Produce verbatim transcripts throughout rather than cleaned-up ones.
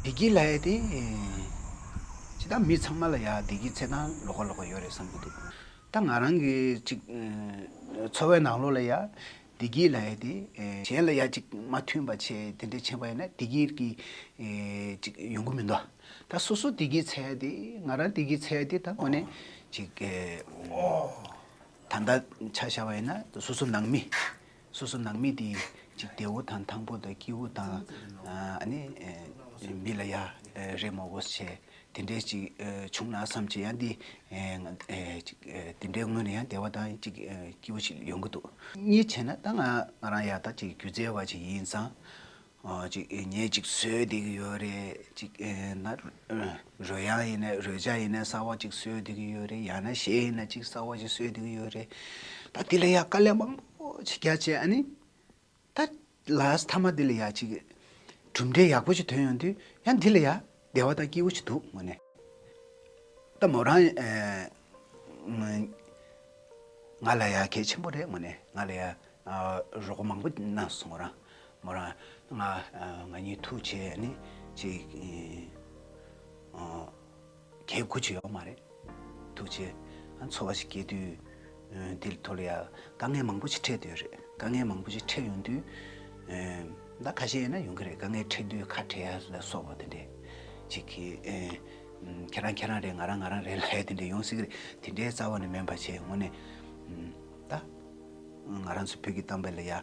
བདེ་སྐྱིད་ལབ་ཡ་དེ་ཅི་ད་མི་ཚང་མ་ལ་ཡ་བདེ་སྐྱིད་ཚེ་ཐང་ལོགས་ཀ་ལོགས་ཀ་ཡོད་རེད་བསམ་གྱི་འདུག་ད་ང་རང་གི་ཅིག་འཚོ་བའི་ནང་ལོགས་ལ་ཡ་བདེ་སྐྱིད་ལབ་ཡ་དེ་གཞན་ལ་ཡ་ཅིག་མ་མཐུན་པ་བྱས་དེ་འདྲ་བྱས་པ་ཡིན་ན་བདེ་སྐྱིད་ཀྱི་ཅིག་ཡོང་གི་མི་འདུག་ད་སོ་སོ་བདེ་སྐྱིད་ཚེ་ཡ་དེ་ང་རང་བདེ་སྐྱིད་ཚེ་ཡ་དེ་ད་དངོས་གནས་ཅིག་ད་ལྟ་ཆ་བཞག་པ་ཡིན་ན་སོ་སོ་ནང་མི། སོ་སོ་ནང་མི་དེ་ཅིག་བདེ་བོ་དང་ཐང་པོ་དང་སྐྱིད་པོ་དང་ཨ་ནི་མི་ལ་ཡ་རེ་མོ་བོ་བྱས་དེ་འདྲས་ཅིག་བྱུང་ན་བསམ་བྱས་ཡང་འདི་ཅིག་དེ་འདྲའི་ངོས་ནས་ཡང་བདེ་བ་དང་ཅིག་སྐྱིད་པོ་ཞིག་ཡོང་གི་འདུག་གཉིས་བྱས་ན་ད་ང་ང་རང་ཡ་ད་ཅིག་སྒྱུ་རྩལ་བ་ཅིག་ཡིན་ཙང་། ཨོ་ཅིག་ངས་ཅིག་བཟོས་བསྡད་ཀྱི་ཡོད་རེད། ཅིག་ཨེ་ན་རོལ་དབྱངས་ཡིན་ནའི་རོལ་ཆ་ཡིན་ནའི་གསར་བ་ཅིག་བཟོས་བསྡད་ཀྱི་ཡོད་རེད། ཡང་ན་གཞས་ཡིན་ན་ཅིག་གསར་བ་ཅིག་བཟོས་བསྡད་ཀྱི་ཡོད་རེད། ད་འདི་ལ་ཡ་དཀའ་ལས་མང་པོ་ཅིག་རྒྱག་བྱས་ཨ་ནི་ད་ལཱས་མཐའ་མ་འདི་ལ་ཡ་ཅིག་གྲུབ་འབྲས་ཡག་པོ་ཅིག་ཐོན་ཡོང་དུས་ཡང་འདི་ལ་ཡ་བདེ་བ་དང་སྐྱིད་པོ་ཅིག་འདུག་དངོས་གནས། ད་མོ་རང་ཨེ་ང་ལ་ཡ་གལ་ཆེན་པོ་རེད། དངོས་གནས་ང་ལ་ཡ་ཨ་རོགས་པ་མང་པོ་གནང་སོང་། མོ་རང་མོ་རང་ང་ཨ་ང་གཉིས་ཐུག་བྱས་ནི་ཅིག་ཨ་གལ་དགུ་ཅིག་ཡོད་མ་རེད། ཐུག་བྱས་ཨ་འཚོ་བ་ཞིག་སྐྱེལ་དུས་ཨ་དེ་ཐོག་ལ་ཡ་དཀའ་ངལ་མང་པོ་ཞིག་འཕྲད་བསྡད་ཡོད་རེད། དཀའ་ངལ་མང་པོ་ཞིག་འཕྲད་ཡོང་དུས་ཨ་ད་ཁ་ཤས་ཡིན་ན་ཡོང་གི་རེད། དཀའ་ངལ་འཕྲད་དུས་ཁ་བྲལ་ཡ་ལ་སོགས་པ་དེ་འདྲས་ཅིག་གི་ཨ་ཁྱེད་རང་ཁྱེད་རང་རེད། ང་རང་ང་རང་རེད་ལབ་ཡ་དེ་འདྲས་ཡོང་སྲིད་ཀྱི་རེད། དེ་འདྲའི་རྩ་བ་ནས་མིན་པ་བྱས་དངོས་གནས་ཨ་ད་ང་རང་ཚོ་བོད་ཀྱི་གཏམ་དཔེ་ལ་ཡ་ཨ་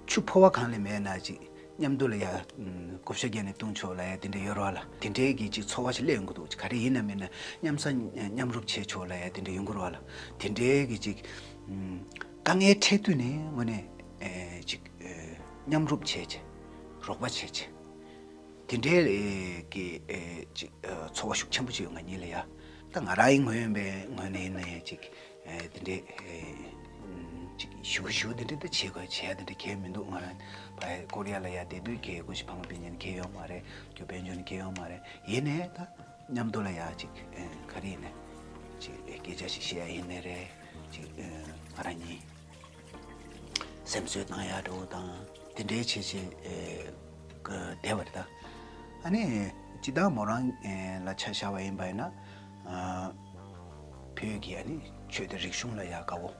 ཆུ་ཕོར་བ་གང་ལས་མེད་ན་ཅིག་མཉམ་དུ་ལ་ཡ་ཨ་བགོ་བཤའ་བརྒྱབ་ནས་བཏུང་ཆོག་ལབ་ཡ་དེ་འདྲ་ཡོད་རེད་བ་ལ། དེ་འདྲའི་གི་ཅིག་ཚོར་བ་ཞིག་སླེབས་ཡོང་གི་འདུག་ག་རེ་ཡིན་ན་མིན་ན་མཉམ་ཟ་མཉམ་རུབ་བྱས་ཆོག་ལབ་ཡ་དེ་འདྲ་ཡོང་གི་རེད་བ་ལ། དེ་འདྲའི་གི་ཅིག་ཨ་དཀའ་ངལ་འཕྲད་དུས་ནས་དངོས་གནས་ཨེ་ཅིག་ཨེ་མཉམ་རུབ་བྱས་བྱས་རོགས་པ་བྱས་བྱས། དེ་འདྲའི་ཨེ་གི་ཨེ་ཅིག་ཨེ་ཚོར་བ་ཤུགས་ཆེན་པོ་ཅིག་ཡོད་ང་གཉིས་ལ་ཡ། ད་ང་རང་ཡི་ངོས་ཡིན་པའི་ངོས་ནས་ཡིན་ན་ཡང་ཅིག་ཨེ་དེ་འདྲའི་ཨེ་ཅིག་ཞུ་ཞུ་དེ་འདྲ་ད་བྱེད་དགོས་བྱས་དེ་འདྲ་གལ་མི་འདུག་ང་རང་ཕ་ཀོ་རི་ཡ་ལ་ཡ་བསྡད་དུས་ཁྱེད་སྐུ་ཞབས་ཕ་མ་སྤུན་ཉེ་ནི་གལ་ཡོད་མ་རེད། རྒྱུ་དཔལ་འབྱོར་ནི་གལ་ཡོད་མ་རེད། ཡིན་ནའི་ད་མཉམ་དུ་ལ་ཡ་ཅིག་ཨེ་ག་རེ་ཡིན་ནའི་ཅིག་ཨེ་སྐད་ཆ་ཞིག་བཤད་ཡ་ཡིན་ནའི་རེད། ཅིག་ཨེ་ང་རང་གཉིས། སེམས་གསོ་བཏང་ཡག་འདྲ་བོ་དང་དེ་འདྲའི་བྱས་བྱས་ཨེ་ཀ་བསྡད་པ་རེད་ད། ཨ་ནི་སྤྱིར་བཏང་མོ་རང་ཨེ་ལ་ཆ་བཞག་པ་ཡིན་པ་ཡིན་ན་ཨ་བོད་ཀྱི་ཨ་ནི་ཆོས་དང་རིག་གཞུང་ལ་ཡག་དགའ་བོ།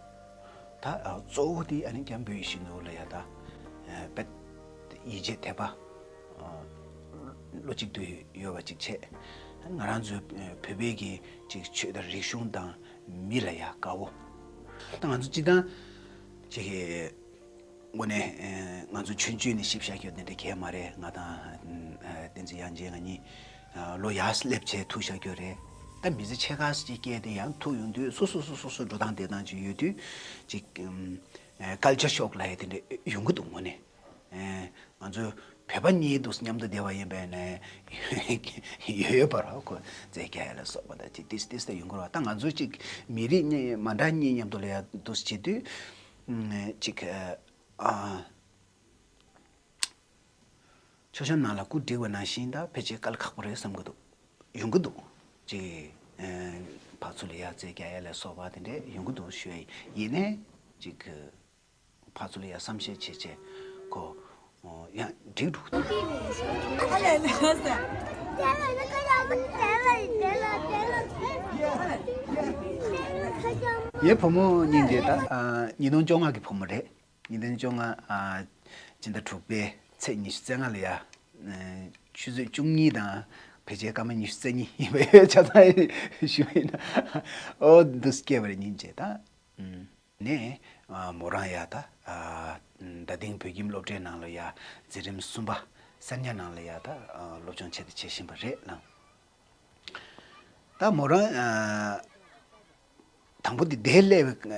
ད་ཨ་གཙོ་བོ་དེ་ཨ་ནི་སྐྱབས་མགོན་ཡིད་བཞིན་ནོར་བུ་ལ་ཡག་ད་ཨེ་དཔེ་ཡིད་ཆེས་དད་པ་ཨ་བློ་གཅིག་ཏུ་ཡོད་པ་ཅིག་བྱས། ང་རང་ཚོའི་ཨེ་བོད་པའི་གི་ཅིག་ཆོས་དང་རིག་གཞུང་དང་མི་ལ་ཡག་དགའ་བོ། ད་ང་ཚོ་སྤྱིར་བཏང་ཅིག་གི་དངོས་གནས་ཨེ་ང་ཚོ་ཆུང་ཆུང་ནས་ཞིབ་བཤེར་རྒྱག་དེ་འདྲ་གལ་མ་རེད། ང་དང་ཨེ་བསྟན་འཛིན་དབྱངས་ཅན་ང་གཉིས་ཨ་ལོ་ཡར་སླེབས་བྱས་ཐུག་བཞག་རྒྱུ་རེད། ད་མི་ཚེ་ཕྱེད་ཀ་ཅིག་བསྐྱལ་ཏེ་ཡང་ཐུག་ཡོང་དུས་སོ་སོ་སོ་སོ་སོ་འགྲོ་སྟངས་བསྡད་སྟངས་ཅིག་ཡོད་དུས་ཅིག་ཨམ་ཨེ་ཀལ་ཅར་ཤོག་ལབ་ཡ་དེ་འདྲ་ཡོང་གི་འདུག་དངོས་གནས། ཨེ་ང་ཚོ་བོད་པ་གཉིས་འདུག་མཉམ་དུ་བསྡད་པ་ཡིན་པས་ནས་ཡོད་ཡོད་པ་ར་ཁོ་རྫས་བརྒྱབ་ཡ་ལ་སོགས་པ་དང་ཅིག་ཏིས་ཏིས་ད་ཡོང་གི་རེད་བ། ད་ང་ཚོ་ཅིག་མི་རིགས་གཉིས་མ་འདྲ་གཉིས་མཉམ་དུ་ལ་ཡ་འདུག་བྱེད་དུས་ཨམ་ཅིག་ཨ། མཆོད་བཤམས་ནང་ལ་སྐུ་བསྒྲིགས་པ་ནང་བཞིན་ད་ཕལ་ཆེར་དཀའ་ལས་ཁག་པོ་རེད་བསམ་གྱི་འདུག་ཡོང་གི་འདུག་ཅིག་ཨེ་ཕར་ཚུར་ལ་ཡ་རྫས་བརྒྱབ་ཡ་ལ་སོགས་པ་དེ་འདྲས་ཡོང་གི་འདུག་ཞུ་ཡ་ཡིན། ཡིན་ནའི་ཅིག་ཕར་ཚུར་ལ་ཡ་བསམ་ཤེས་བྱེད་བྱེད་ཁོ་ཡང་འགྲིག་འདུག་ངའི་བུ་མོ་སྙིང་རྗེ་ད་ཉིས་སྟོང་བཅོ་ལྔ་གི་བུ་མོ་རེད། ཉིས་སྟོང་བཅོ་ལྔ་ཨ་སྤྱི་ཟླ་དྲུག་པའི་ཚེས་ཉི་ཤུ་རྩ་ལྔ་ལ་ཡ་ཨ་ཆུ་ཚོད་བཅུ་གཉིས་དང་ཕལ་ཆེར་སྐར་མ་ཉི་ཤུ་རྩ་གཉིས་ཡིན་པའི་ཆ་ཚང་ཞུ་ཡིན་ན་ཨོ་འདུག་སྐྱེས་པ་རེད་སྙིང་རྗེ་ད། ཨུམ། ནས་ཨ་མོ་རང་ཡ་ད་ཨ་རྡ་སྟེང་བོད་ཁྱིམ་སློབ་གྲྭའི་ནང་ལ་ཡ་འཛིན་རིམ་གསུམ་པ་གསར་རྙིང་ནང་ལ་ཡ་ད་ཨ་སློབ་སྦྱོང་བྱེད་དུ་བྱེད་བཞིན་པ་རེད་ལགས། ད་མོ་རང་ཨ་དང་པོ་འདི་འདིར་སླེབས་པའི་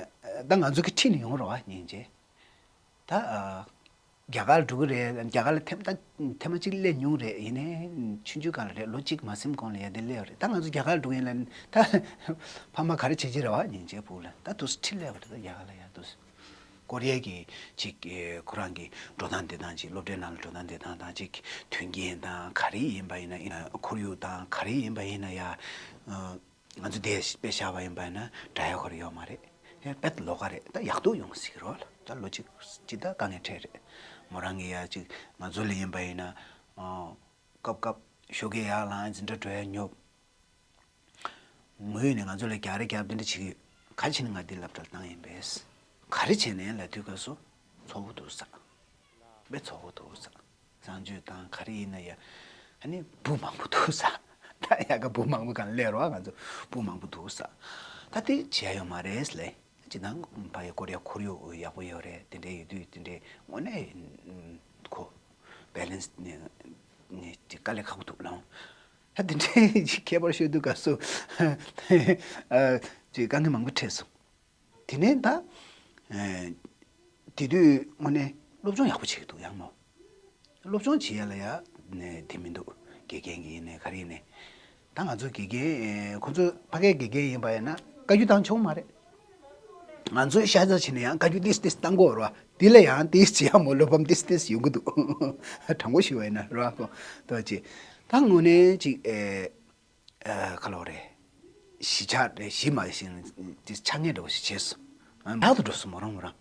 ད་ང་ཚོ་གི་འཁྲིས་ནས་ཡོང་རོགས་ཨ་སྙིང་རྗེ། ད་ཨ་རྒྱ་གར་འགྲོ་གི་རེད། རྒྱ་གར་ལ་ཐེམ་ད་ཐེངས་མ་གཅིག་སླེབས་མྱོང་རེད། ཡིན་ནའི་ཆུང་ཆུང་སྒང་ལ་རེད། ལོ་གཅིག་མ་ཟིན་གོང་ལ་ཡ་འདིར་སླེབས་པ་རེད། ད་ང་ཚོ་རྒྱ་གར་འགྲོ་གི་ཡིན་ལ་ད་ཕ་མ་ག་རེ་བྱེད་ཀྱི་རེད་བ་སྙིང་རྗེ། ཕྲུ་གུ་ལ་ད་འདུག་སེ་འཁྲིས་སླེབས་པ་རེད། ད་རྒྱ་གར་ལ་ཡ་འདུག་སེ་ཀོ་རི་ཡ་གི་ཅིག་ཁོ་རང་གི་འགྲོ་སྟངས་བསྡད་སྟངས་ཅིག་སློབ་གྲྭའི་ནང་ལ་འགྲོ་སྟངས་བསྡད་སྟངས་དང་ཅིག་མཐུན་རྐྱེན་དང་ག་རེ་ཡིན་པ་ཡིན་ན་ཡིན་ན་ཁོར་ཡུག་དང་ག་རེ་ཡིན་པ་ཡིན་ན་ཡ། ང་ཚོ་འདིར་དཔེ་བཞག་པ་ཡིན་པ་ཡིན་ན་འདྲ་ཡག་ཁོ་རང་ཡོད་མ་རེད། ཡང་དཔེ་ལོགས་ཀ་རེད། ད་ཡག་སྡུག་ཡོང་སྲིད་ཀྱི་རེད་བ་ལ། ད་ལོ་གཅིག་གཅིག་ད་དཀའ་ངལ་འཕྲད་རེད། མོ་རང་གི་ཡ་གཅིག་ང་ཚོ་ལ་ཡིན་པ་ཡིན་ན་ སྐབས་སྐབས་ཞོགས་ཀས་ཡར་ལངས་འཛིན་གྲྭ་འགྲོ་ཡ་ཉོབ། ངོས་ནས་ང་ཚོ་ལ་རྒྱག་རེས་རྒྱབ་དེ་འདྲ་བྱེད་ཀྱི་ཡོད། ག་རེ་བྱས་ནས་ང་འདི་སློབ་གྲྭར་བཏང་ཡིན་པས། ག་རེ་བྱས་ནས་ལབ་དུས་སྐབས་སུ་ཚོགས་པ་འདུག་ས། དཔེ་ཚོགས་པ་འདུག་ས། བཟང་སྤྱོད་དང་ག་རེ་ཡིན་ན་ཡ། ཨ་ནི་འབུ་མང་པོ་འདུག་ས། ད་ཡ་ག་འབུ་མང་པོ་གང་སླེབས་རོགས་ང་ཚོ་འབུ་མང་པོ་འདུག་ས། ད་དེ་བྱས་ཡོད་མ་རེད་ལེ། ཅི་དང་ཕ་ཡི་ཀོ་རི་ཡ་ཁོར་ཡུག་ཡག་པོ་ཡོད་རེད། དེ་འདྲའི་ཡོད་དུས་དེ་འདྲའི་དངོས་གནས་ཁོ་བེ་ལེན་སི་ནས་ནས་ཅིག་དཀའ་ལས་ཁག་པོ་འདུག་ལོང་། ད་དེ་འདྲའི་ཅིག་ཁྱད་པར་ཤོད་དུས་སྐབས་སུ་ཅིག་དཀའ་ངལ་མང་པོ་འཕྲད་སོང་། དེ་ནས་ད། དེ་དུས་དངོས་གནས་སློབ་སྦྱོང་ཡག་པོ་བྱེད་ཀྱི་འདུག་ཡང་མོ། སློབ་སྦྱོང་བྱེད་ཡ་ལ་ཡ་ནས་དེ་མི་འདུག་དགེ་རྒན་གྱི་ཡིན་ནས་ག་རེ་ཡིན་ནས། ད་ང་ཚོ་དགེ་རྒན་ཁོ་ཚོ་ཕ་གའི་དགེ་རྒན་ཡིན་པ་ཡིན་ན་བཀའ་བཀྱོན་བཏང་ཆོག་མ་རེད། ང་ཚོའི་ཤ་ཚ་བྱས་ནས་ཡང་བཀའ་བཀྱོན་ཏིས་ཏིས་བཏང་དགོས་རེད་བ། དེ་ལ་ཡང་ཏིས་བྱེད་ཡ་མོ་བློ་ཕམ་ཏིས་ཏིས་ཡོང་གི་འདུག་དྲང་པོ་ཞུ་བ་ཡིན་ན་རེད་བ་ཁོ། ད་ཅི། ད་དངོས་གནས་ཅིག་ཨེ། ཁ་ལོ་རེད། གཞིས་ཆགས་རེད། གཞིས་མ་ཞིག་དེ་ཆགས་ངེས་འདྲ་བོ་ཞིག་བྱས་སོང་། ལག་ཏུ་འགྲོ་སོང་མོ་རང་མོ་རང་།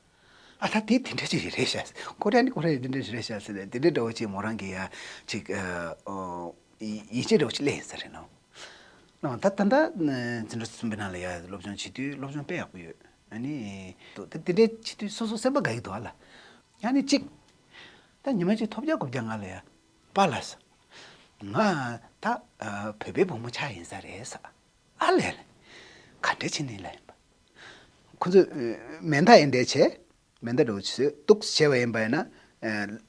ཨ་ད་དེ་དེ་འདྲ་ཅིག་རེད་ཤག་ཀོ་རི་ཡ་ནི་ཀོ་རི་ཡ་དེ་འདྲ་ཞིག་རེད་ཤག་ཟེར་ནས་དེ་འདྲ་འདྲ་བོ་ཅིག་མོ་རང་གི་ཡ་ཅིག་ཡིད་ཆེས་འདྲ་བོ་ཅིག་སླེབས་ཡིན་ས་རེད་ནོ། ད་ད་ད་འཛིན་གྲྭ་གསུམ་པའི་ནང་ལ་ཡ་སློབ་སྦྱོང་བྱེད་དུས་སློབ་སྦྱོང་དཔེ་ཡག་པོ་ཡོད། ཨ་ནི་དེ་འདྲ་བྱེད་དུས་སོ་སོ་སེམས་པ་དགའ་གི་འདུག་ཨ་ལ། ཡང་ནི་གཅིག་ད་ཉི་མ་གཅིག་ཐོབ་རྒྱག་གོ་རྒྱག་ང་ལ་ཡ། པཱ་ལགས། ང་ད་བོད་པའི་བུ་མོ་ཆགས་ཡིན་ས་རེད་ས། ཨ་ལས་ལས། ག་འདྲ་བྱས་ནས་ལ་ཡིན་པ། ཁོ་ཚོས་མེ་མདའ་ཨེ་འདྲ་བྱས། མེ་མདའ་འདྲ་བོ་བྱས་ཏུག་བྱས་པ་ཡིན་པ་ཡིན་ན།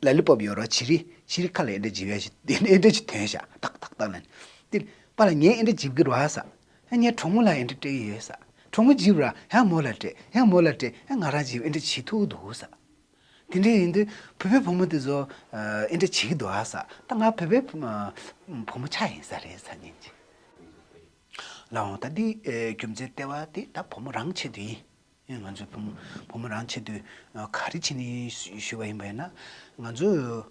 ལ་ལི་པོབ་ཡོད་རོ་བྱི་རི་བྱི་རི་ཁ་ལ་ཨེ་འདྲ་འཇིབ་ཡ་ཞིག་ཨེ་འདྲ་ཅིག་ཐོན་ཤག་ཏག་ཏག་ཏག་ལ་ནི། དེ་པཱ་ལགས་ངས་ཨེ་འདྲ་འཇིབ་གི་རོ་ཨ་ས། ངས་གྲོགས་མོ་ལ་ཨེ་འདྲ་སྤྲད་ཀྱི་ཡོད་ས། གྲོགས་མོ་འཇིབ་ར་ཡང་མོ་ལ་སྤྲད་ཡང་མོ་ལ་སྤྲད་ཡང་ང་རང་འཇིབ་ཨེ་འདྲ་བྱེད་ཐུབ་འདུག་ས། དེ་འདྲ་ཡིན་དུས་བོད་པའི་བུ་མོ་དེ་ཚོ་ཨེ་འདྲ་བྱེད་ཀྱི་འདུག་ཨ་ས། ད་ང་བོད་པའི་བུ་མོ་ཆགས་ཡིན་ས་རེད་ས་ཉིན་གྱི། ལའང་ད་འདི་རྒྱུ་མཚན་ལྟེ་བ་དེ་ད་བུ་མོ་རང་ཆེད་དུ་ཡིན། ཡིན་ང་ཚོའི་བུ་མོ་བུ་མོ་རང་ཆེད་དུ་ག་རེ་བྱས་ནས་ཞུ་བ་ཡིན་པ་ཡིན་ན། ང་ཚོས་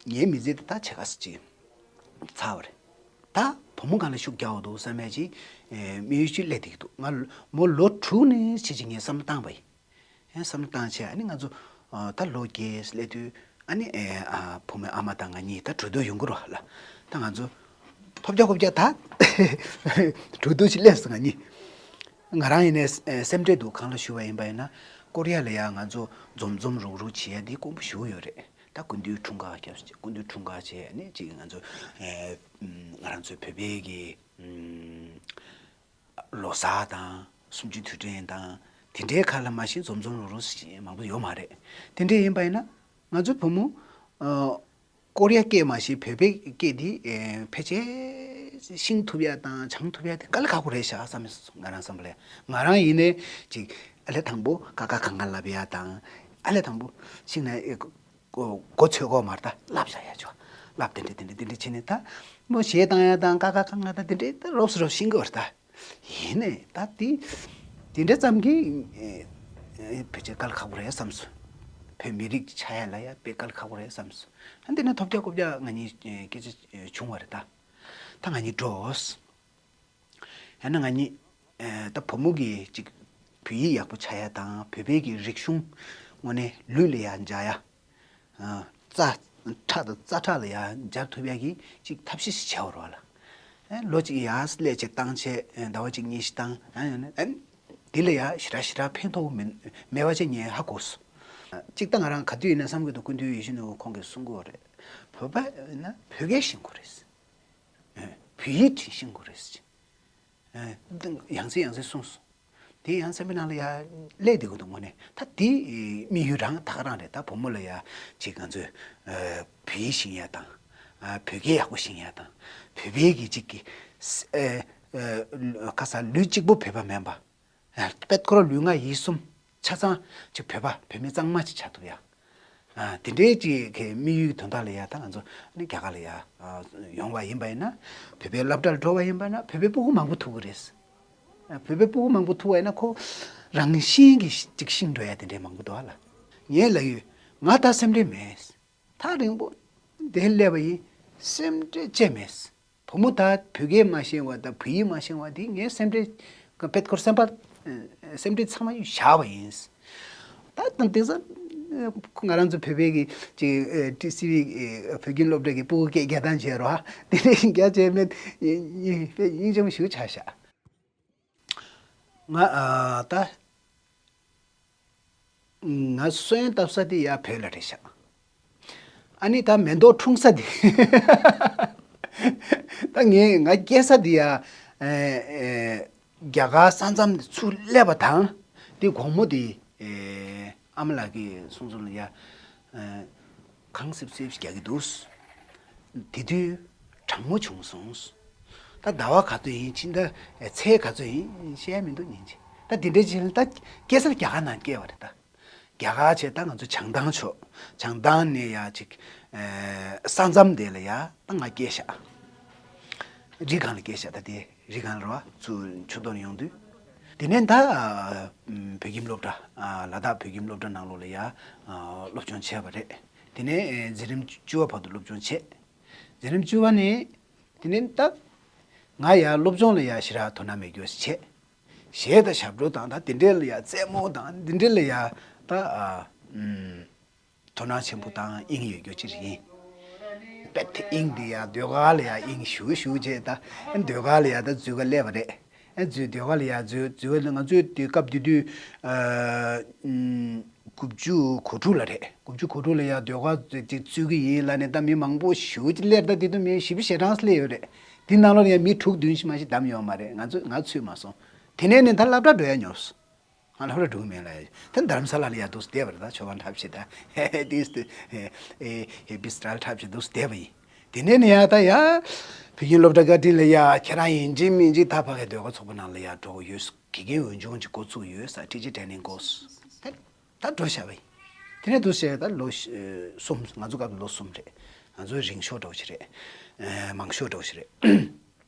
ངའི་མི་ཚེ་དེ་ད་ཆེ་ཁ་སི་ཅིག་ཚར་བ་རེད། ད་བུ་མོ་གང་ལ་ཤུགས་རྒྱག་འོ་འདུག་བསམ་ཡ་ཅིག་དམིགས་ཡུལ་ཅིག་སླེབས་བསྡད་ཀྱི་འདུག་ང་མོ་ལོ་དྲུག་ནས་ཕྱིན་ཅིག་ངས་བསམ་བློ་བཏང་བ་ཡིན། ཡང་བསམ་བློ་བཏང་བྱས་ཨ་ནི་ང་ཚོ་ད་ལོ་རྒས་སླེབས་དུས་ཨ་ནི་བུ་མོའི་ཨ་མ་དང་ང་གཉིས་ད་གྲོས་བསྡུར་ཡོང་གི་རོགས་ལ། ད་ང་ཚོ་ཐོབ་རྒྱག་ཁོབ་རྒྱག་ད་གྲོས་བསྡུར་ཞིག་སླེབས་སོང་ང་གཉིས། ང་རང་ཡིན་ནའི་སེམས་ཁྲལ་འདུག་གང་ལ་ཞུ་བ་ཡིན་པ་ཡིན་ན་ཀོ་རི་ཡ་ལ་ཡ་ང་ཚོ་འཛོམས་འཛོམས་རུག་རུག་བྱེད་ཡ་འདི་དཀོན་པོ་ཞེ་པོ་ཡོད་རེད། ད་སྐུ་མདུན་འཁྲུངས་སྐར་སྐབས་སུ་སྐུ་མདུན་འཁྲུངས་སྐར་བྱས་ནས་ཅིག་ང་ཚོ་ང་རང་ཚོའི་བོད་པའི་གི་ལོ་གསར་དང་གསུམ་བཅུའི་དུས་དྲན་དང་དེ་འདྲའི་ཁ་ལ་མ་གཞི་འཛོམས་འཛོམས་རུག་རུག་མང་པོ་ཡོད་མ་རེད། དེ་འདྲ་ཡིན་པ་ཡིན་ན་ང་ཚོའི་བུ་མོ་ཀོ་རི་ཡ་སྐད་མ་གཞི་བོད་པའི་སྐད་འདི་ཕལ་ཆེར་ཤེས་ཐུབ་ཡ་དང་སྦྱང་ཐུབ་ཡ་དེ་དཀའ་ལས་ཁག་པོ་རེད་ཤག་བསམ་སོང་ང་རང་བསམ་པ་ལ། ང་རང་ཡིན་ནའི་ཅིག་ཨ་ལས་དང་པོ་ཀ་ཁ་ག་ང་ལབ་ཡ་དང་ཨ་ལས་དང་པོ་ཤིང་ན་མགོ་ཚོས་གོ་མར་ད་ལབ་བཞག་ཡ་ཆོག་ལབ་དེ་འདྲ་དེ་འདྲ་དེ་འདྲ་བྱས་ནས་ད་མོ་གཞས་བཏང་ཡ་དང་ཀ་ཁ་ག་ང་ད་དེ་འདྲ་ད་རོབ་སོ་རོབ་ཤེས་གི་བར་ད། ཡིན་ནའི་ད་དེ་དེ་འདྲ་ཙམ་གྱིས་ཕལ་ཆེར་དཀའ་ལས་ཁག་པོ་རེད་བསམ་སོང་། བོད་མི་རིགས་ཆགས་ཡ་ལ་ཡ་དཔེ་དཀའ་ལས་ཁག་པོ་རེད་བསམ་སོང་། ཨ་འདི་ནས་ཐོབ་རྒྱག་རྐུབ་རྒྱག་ང་གཉིས་སྐད་ཆ་བྱུང་བ་རེད་ད། ད་ང་གཉིས་འགྲོ། ཡང་ན་ང་གཉིས་ད་བུ་མོ་གི་ཅིག་བོད་ཡིག་ཡག་པོ་ཆགས་ཡ་དང་བོད་པའི་གི་རིག་གཞུང་དངོས་གནས་ལུས་ལ་ཡ་འཇགས་ཡ། རྩ་ཁྲག་དང་རྩ་ཁྲག་ལ་ཡང་འཇགས་ཐུབ་ཡ་གི་ཅིག་ཐབས་ཤེས་ཤིག་བྱ་བར་བ་ལ། ལོ་གཅིག་ཡར་སླེབས་བྱས་བཏང་བྱས་ཟླ་བ་གཅིག་གཉིས་ཤིག་བཏང་། དེ་ལ་ཡང་ཞེ་དྲག་ཞེ་དྲག་ཕན་ཐོགས་མེད་མེད་པ་ཅིག་ངས་ཧ་གོ་སོང་། གཅིག་ད་ང་རང་ག་དུས་ཡིན་ན་བསམ་གྱི་འདུག་སྐུ་མདུན་ཡིད་བཞིན་ནོར་བུ་ཁོང་གིས་གསུང་གི་ཡོད་རེད། བོད་པ་ཡིན་ན་བོད་སྐད་ཤེས་དགོས་རེད། བོད་ཡིག་ཅིག་ཤེས་དགོས་རེད། ཡང་སེ་ཡང་སེ་གསུངས་སོང་། དེ་ཡང་སེམས་པའི་ནང་ལ་ཡ་སླེབས་བསྡད་ཀྱི་འདུག་དངོས་གནས་ད་དེ་དམིགས་ཡུལ་རང་ད་ག་རང་རེད། ད་བུ་མོ་ལ་ཡ་ཅིག་ང་ཚོས་བོད་ཡིག་ཤེས་ཡ་དང་བོད་སྐད་ཡག་པོ་ཤེས་ཡ་དང་བོད་པའི་གི་ཅིག་གི་ཁ་ས་ལུས་གཅིག་པུ་བོད་པ་མིན་པ། པད་ཀོར་ལུས་ངག་ཡིད་གསུམ་ཆ་ཚང་ཅིག་བོད་པ་བོད་མི་གཙང་མ་ཅིག་ཆགས་ཐུབ་ཡ། དེ་འདྲའི་ཅིག་གི་དམིགས་ཡུལ་དོན་དག་ལ་ཡ་ད་ང་ཚོ་ནི་རྒྱ་གར་ལ་ཡ་ཡོང་བ་ཡིན་པ་ཡིན་ན་བོད་པའི་སློབ་གྲྭར་འགྲོ་བ་ཡིན་པ་ན་བོད་པའི་སྤུ་གུ་མང་པོ་ཐུག་གི་རེད། བོད་པའི་སྤུ་གུ་མང་པོ་ཐུག་པ་ཡིན་ན་ཁོ་རང་བཞིན་གྱིས་ཅིག་ཤེས་འགྲོ་ཡ་དེ་འདྲའི་མང་པོ་འདུག་ཨ་ལ། ངས་ལབ་ཡོད། ང་ད་སེམས་ཁྲལ་མེད། ཐག་རིང་པོ་འདིར་སླེབས་པ་ཡིན། སེམས་ཁྲལ་ཅི་མེད། བུ་མོ་ད་བོད་སྐད་མ་ཤེས་པ་དང་བོད་ཡིག་མ་ཤེས་པ་འདི་ངའི་སེམས་ཁྲལ་པད་ཀོར་སེམས་པ་སེམས་ཁྲལ་ཚང་མ་བཞག་པ་ཡིན། ད་དང་དེང་སང་ ང་རང་ཚོ་བོད་པའི་གི་ཅིག་ཨེ་ཊི་སི་ཝི་ཨེ་བོད་ཁྱིམ་སློབ་གྲྭ་གི་སྤུ་གུ་སྐད་རྒྱག་སྟངས་བྱས་རོགས། དེ་འདྲ་ཞིག་རྒྱག་བྱས་མེད། དཔེ་སྙིང་རྗེ་མོ་ཞེ་པོ་ཆགས་ཤག་ང་ཨ་ད་ང་སོན་བཏབ་ས་དེ་ཡ་བོད་ལ་རེད་ཤག་ཨ་ནི་ད་མེ་ཏོག་འཁྲུངས་ས་དེ། ད་ངས་ང་སྐྱེས་ས་དེ་ཡ་ཨེ་ཨེ་རྒྱ་གར་ས་མཚམས་དེ་ཚུར་སླེབས་པ་དང་། དེ་དགོང་མོ་དེ་ཨེ་ཨ་མ་ལགས་ཀྱིས་གསུངས་སོང་ལ་ཡ། ཨེ་གངས་སིབ་སིབ་རྒྱག་གི་འདུག་དེ་དུས་གྲང་མོ་བྱུང་སོང་། ད་ཟླ་བ་ག་ཚོད་ཡིན། ཕྱི་ཟླ་ཨེ་ཚེས་ག་ཚོད་ཡིན་བཤད་མི་འདུག་ཉིན་གཅིག་ད་དེ་འདྲའི་ཆེད་ལ་ད་སྐྱེས་ས་རྒྱ་གར་ནང་སྐྱེས་པ་རེད་ད། རྒྱ་གར་བྱས་ད་ང་ཚོ་བྱང་ཐང་ཕྱོགས། བྱང་ཐང་ནས་ཡ་ཅིག་ཨེ་ས་མཚམས་དེ་ལ་ཡ་ད་ང་སྐྱེས་ཤག་རི་སྒང་ལ་སྐྱེས་ཤག་ད་དེ་རི་སྒང་ལ་རེད་བ། ཚུར་ཆུ་དོན་ཡོང་དུས། དེ་ནས་ད་ཨ་བོད་ཁྱིམ་སློབ་གྲྭ། ཨ་ལ་དྭགས་བོད་ཁྱིམ་སློབ་གྲྭ་ནང་ལོགས་ལ་ཡ་ཨ་སློབ་སྦྱོང་བྱས་པ་རེད། དེ་ནས་ཨེ་འཛིན་རིམ་བཅུ་པ་བར་དུ་སློབ་སྦྱོང་བྱས། འཛིན་རིམ་བཅུ་པ་ནས་དེ་ནས་ད་ང་ཡ་སློབ་སྦྱོང་ལ་ཡ་ཞེ་དྲག་དོ་སྣང་མེད་རྒྱུ་བྱས། གཞས་དང་ཞབས་བྲོ་དང་ད་དེ་འདྲའི་ལ་ཡ་རྩེད་མོ་དང་དེ་འདྲའི་ལ་ཡ་ད་ཨ་ཨུམ། དོ་སྣང་ཆེན་པོ་དང་དབྱིངས་ཡོད་རྒྱུ་ཅིག་ཡིན། དཔེ་དེ་དབྱིངས་དེ་ཡ་ཟློས་གར་ལ་ཡ་དབྱིངས་ཞུགས་ཞུགས་བྱས་ད། ཨ་ཟློས་གར་ལ་ཡ་ད་འཛུལ་ག་སླེབས་པ་རེད། ཨ་འཛུལ་ཟློས་གར་ལ་ཡ་འཛུལ་འཛུལ་བ་ལ་ང་ཚོའི་དུས་སྐབས་དེ་དུས་ཨ་ཨུམ་དགུ་བཅུ་གོ་དྲུག་ལ་རེད། དགུ་བཅུ་གོ་དྲུག་ལ་ཡ་ཟློས་གར་ཅིག་ཅིག་འཛུལ་གི་ཡིན་ལབ་ནས་ད་མི་མང་པོ་ཞེ་པོ་ཅིག་སླེབས། ད་དེ་དུས་མི་བཞི་བཅུ་ཞེ་གྲངས་སླེབས་ཡོད་རེད། དེ་ནང་ལོགས་ལ་ཡ་མི་དྲུག་བདུན་ཞིག་མ་གཏོགས་བདམས་ཡོད་མ་རེད། ང་ཚོ་ང་ཚུད་མ་སོང་། དེ་ནས་ནི་ད་སློབ་གྲྭ་འགྲོ་ཡ་ཉོབ་སོང་། ང་སློབ་གྲྭ་འགྲོ་གི་མེད་ལབ་ཡ། ད་རྡ་རམ་ས་ལ་ལ་ཡ་འདུག་སེ་བསྡད་པ་རེད། ད་མཆོད་ཁང་འཁྲབ་བྱེད་ད་དེ་དེ་ཨེ་ཨེ་བི་སི་ཊལ་འཁྲབ་བྱེད་འདུག་སེ་བསྡད་པ་ཡིན། དེ་ནས་ནི་ཡ་ད་ཡ་བོད་ཁྱིམ་སློབ་གྲྭ་བཀའ་དྲིན་ལ་ཡ་ཁྱེད་རང་ཡིན་གཅིག་མིན་གཅིག་ད་ཕ་གི་ཟློས་གར་ཚོགས་པ་ནང་ལ་ཡ་འགྲོ་གི་ཡོད། དགེ་རྒན་འོས་སྦྱོང་ཅིག་འགོ་ཚུགས་ཡོད་ས། ཊི་ཅར་ཊེ་རེ་ནིང་འགོ་ད་ད་འགྲོ་བཞག་པ་ཡིན། དེ་ནས་འདུག་སེ་ད་ལོ་ཨེ་གསུམ། ང་ཚོ་སྐབས་ལོ་གསུམ་རེད། ང་ཚོ་རིང་ཤོས་འདྲ་བོ་ཞིག་རེད། ཨེ་མང་ཤོས་འདྲ་བོ་ཞིག་རེད།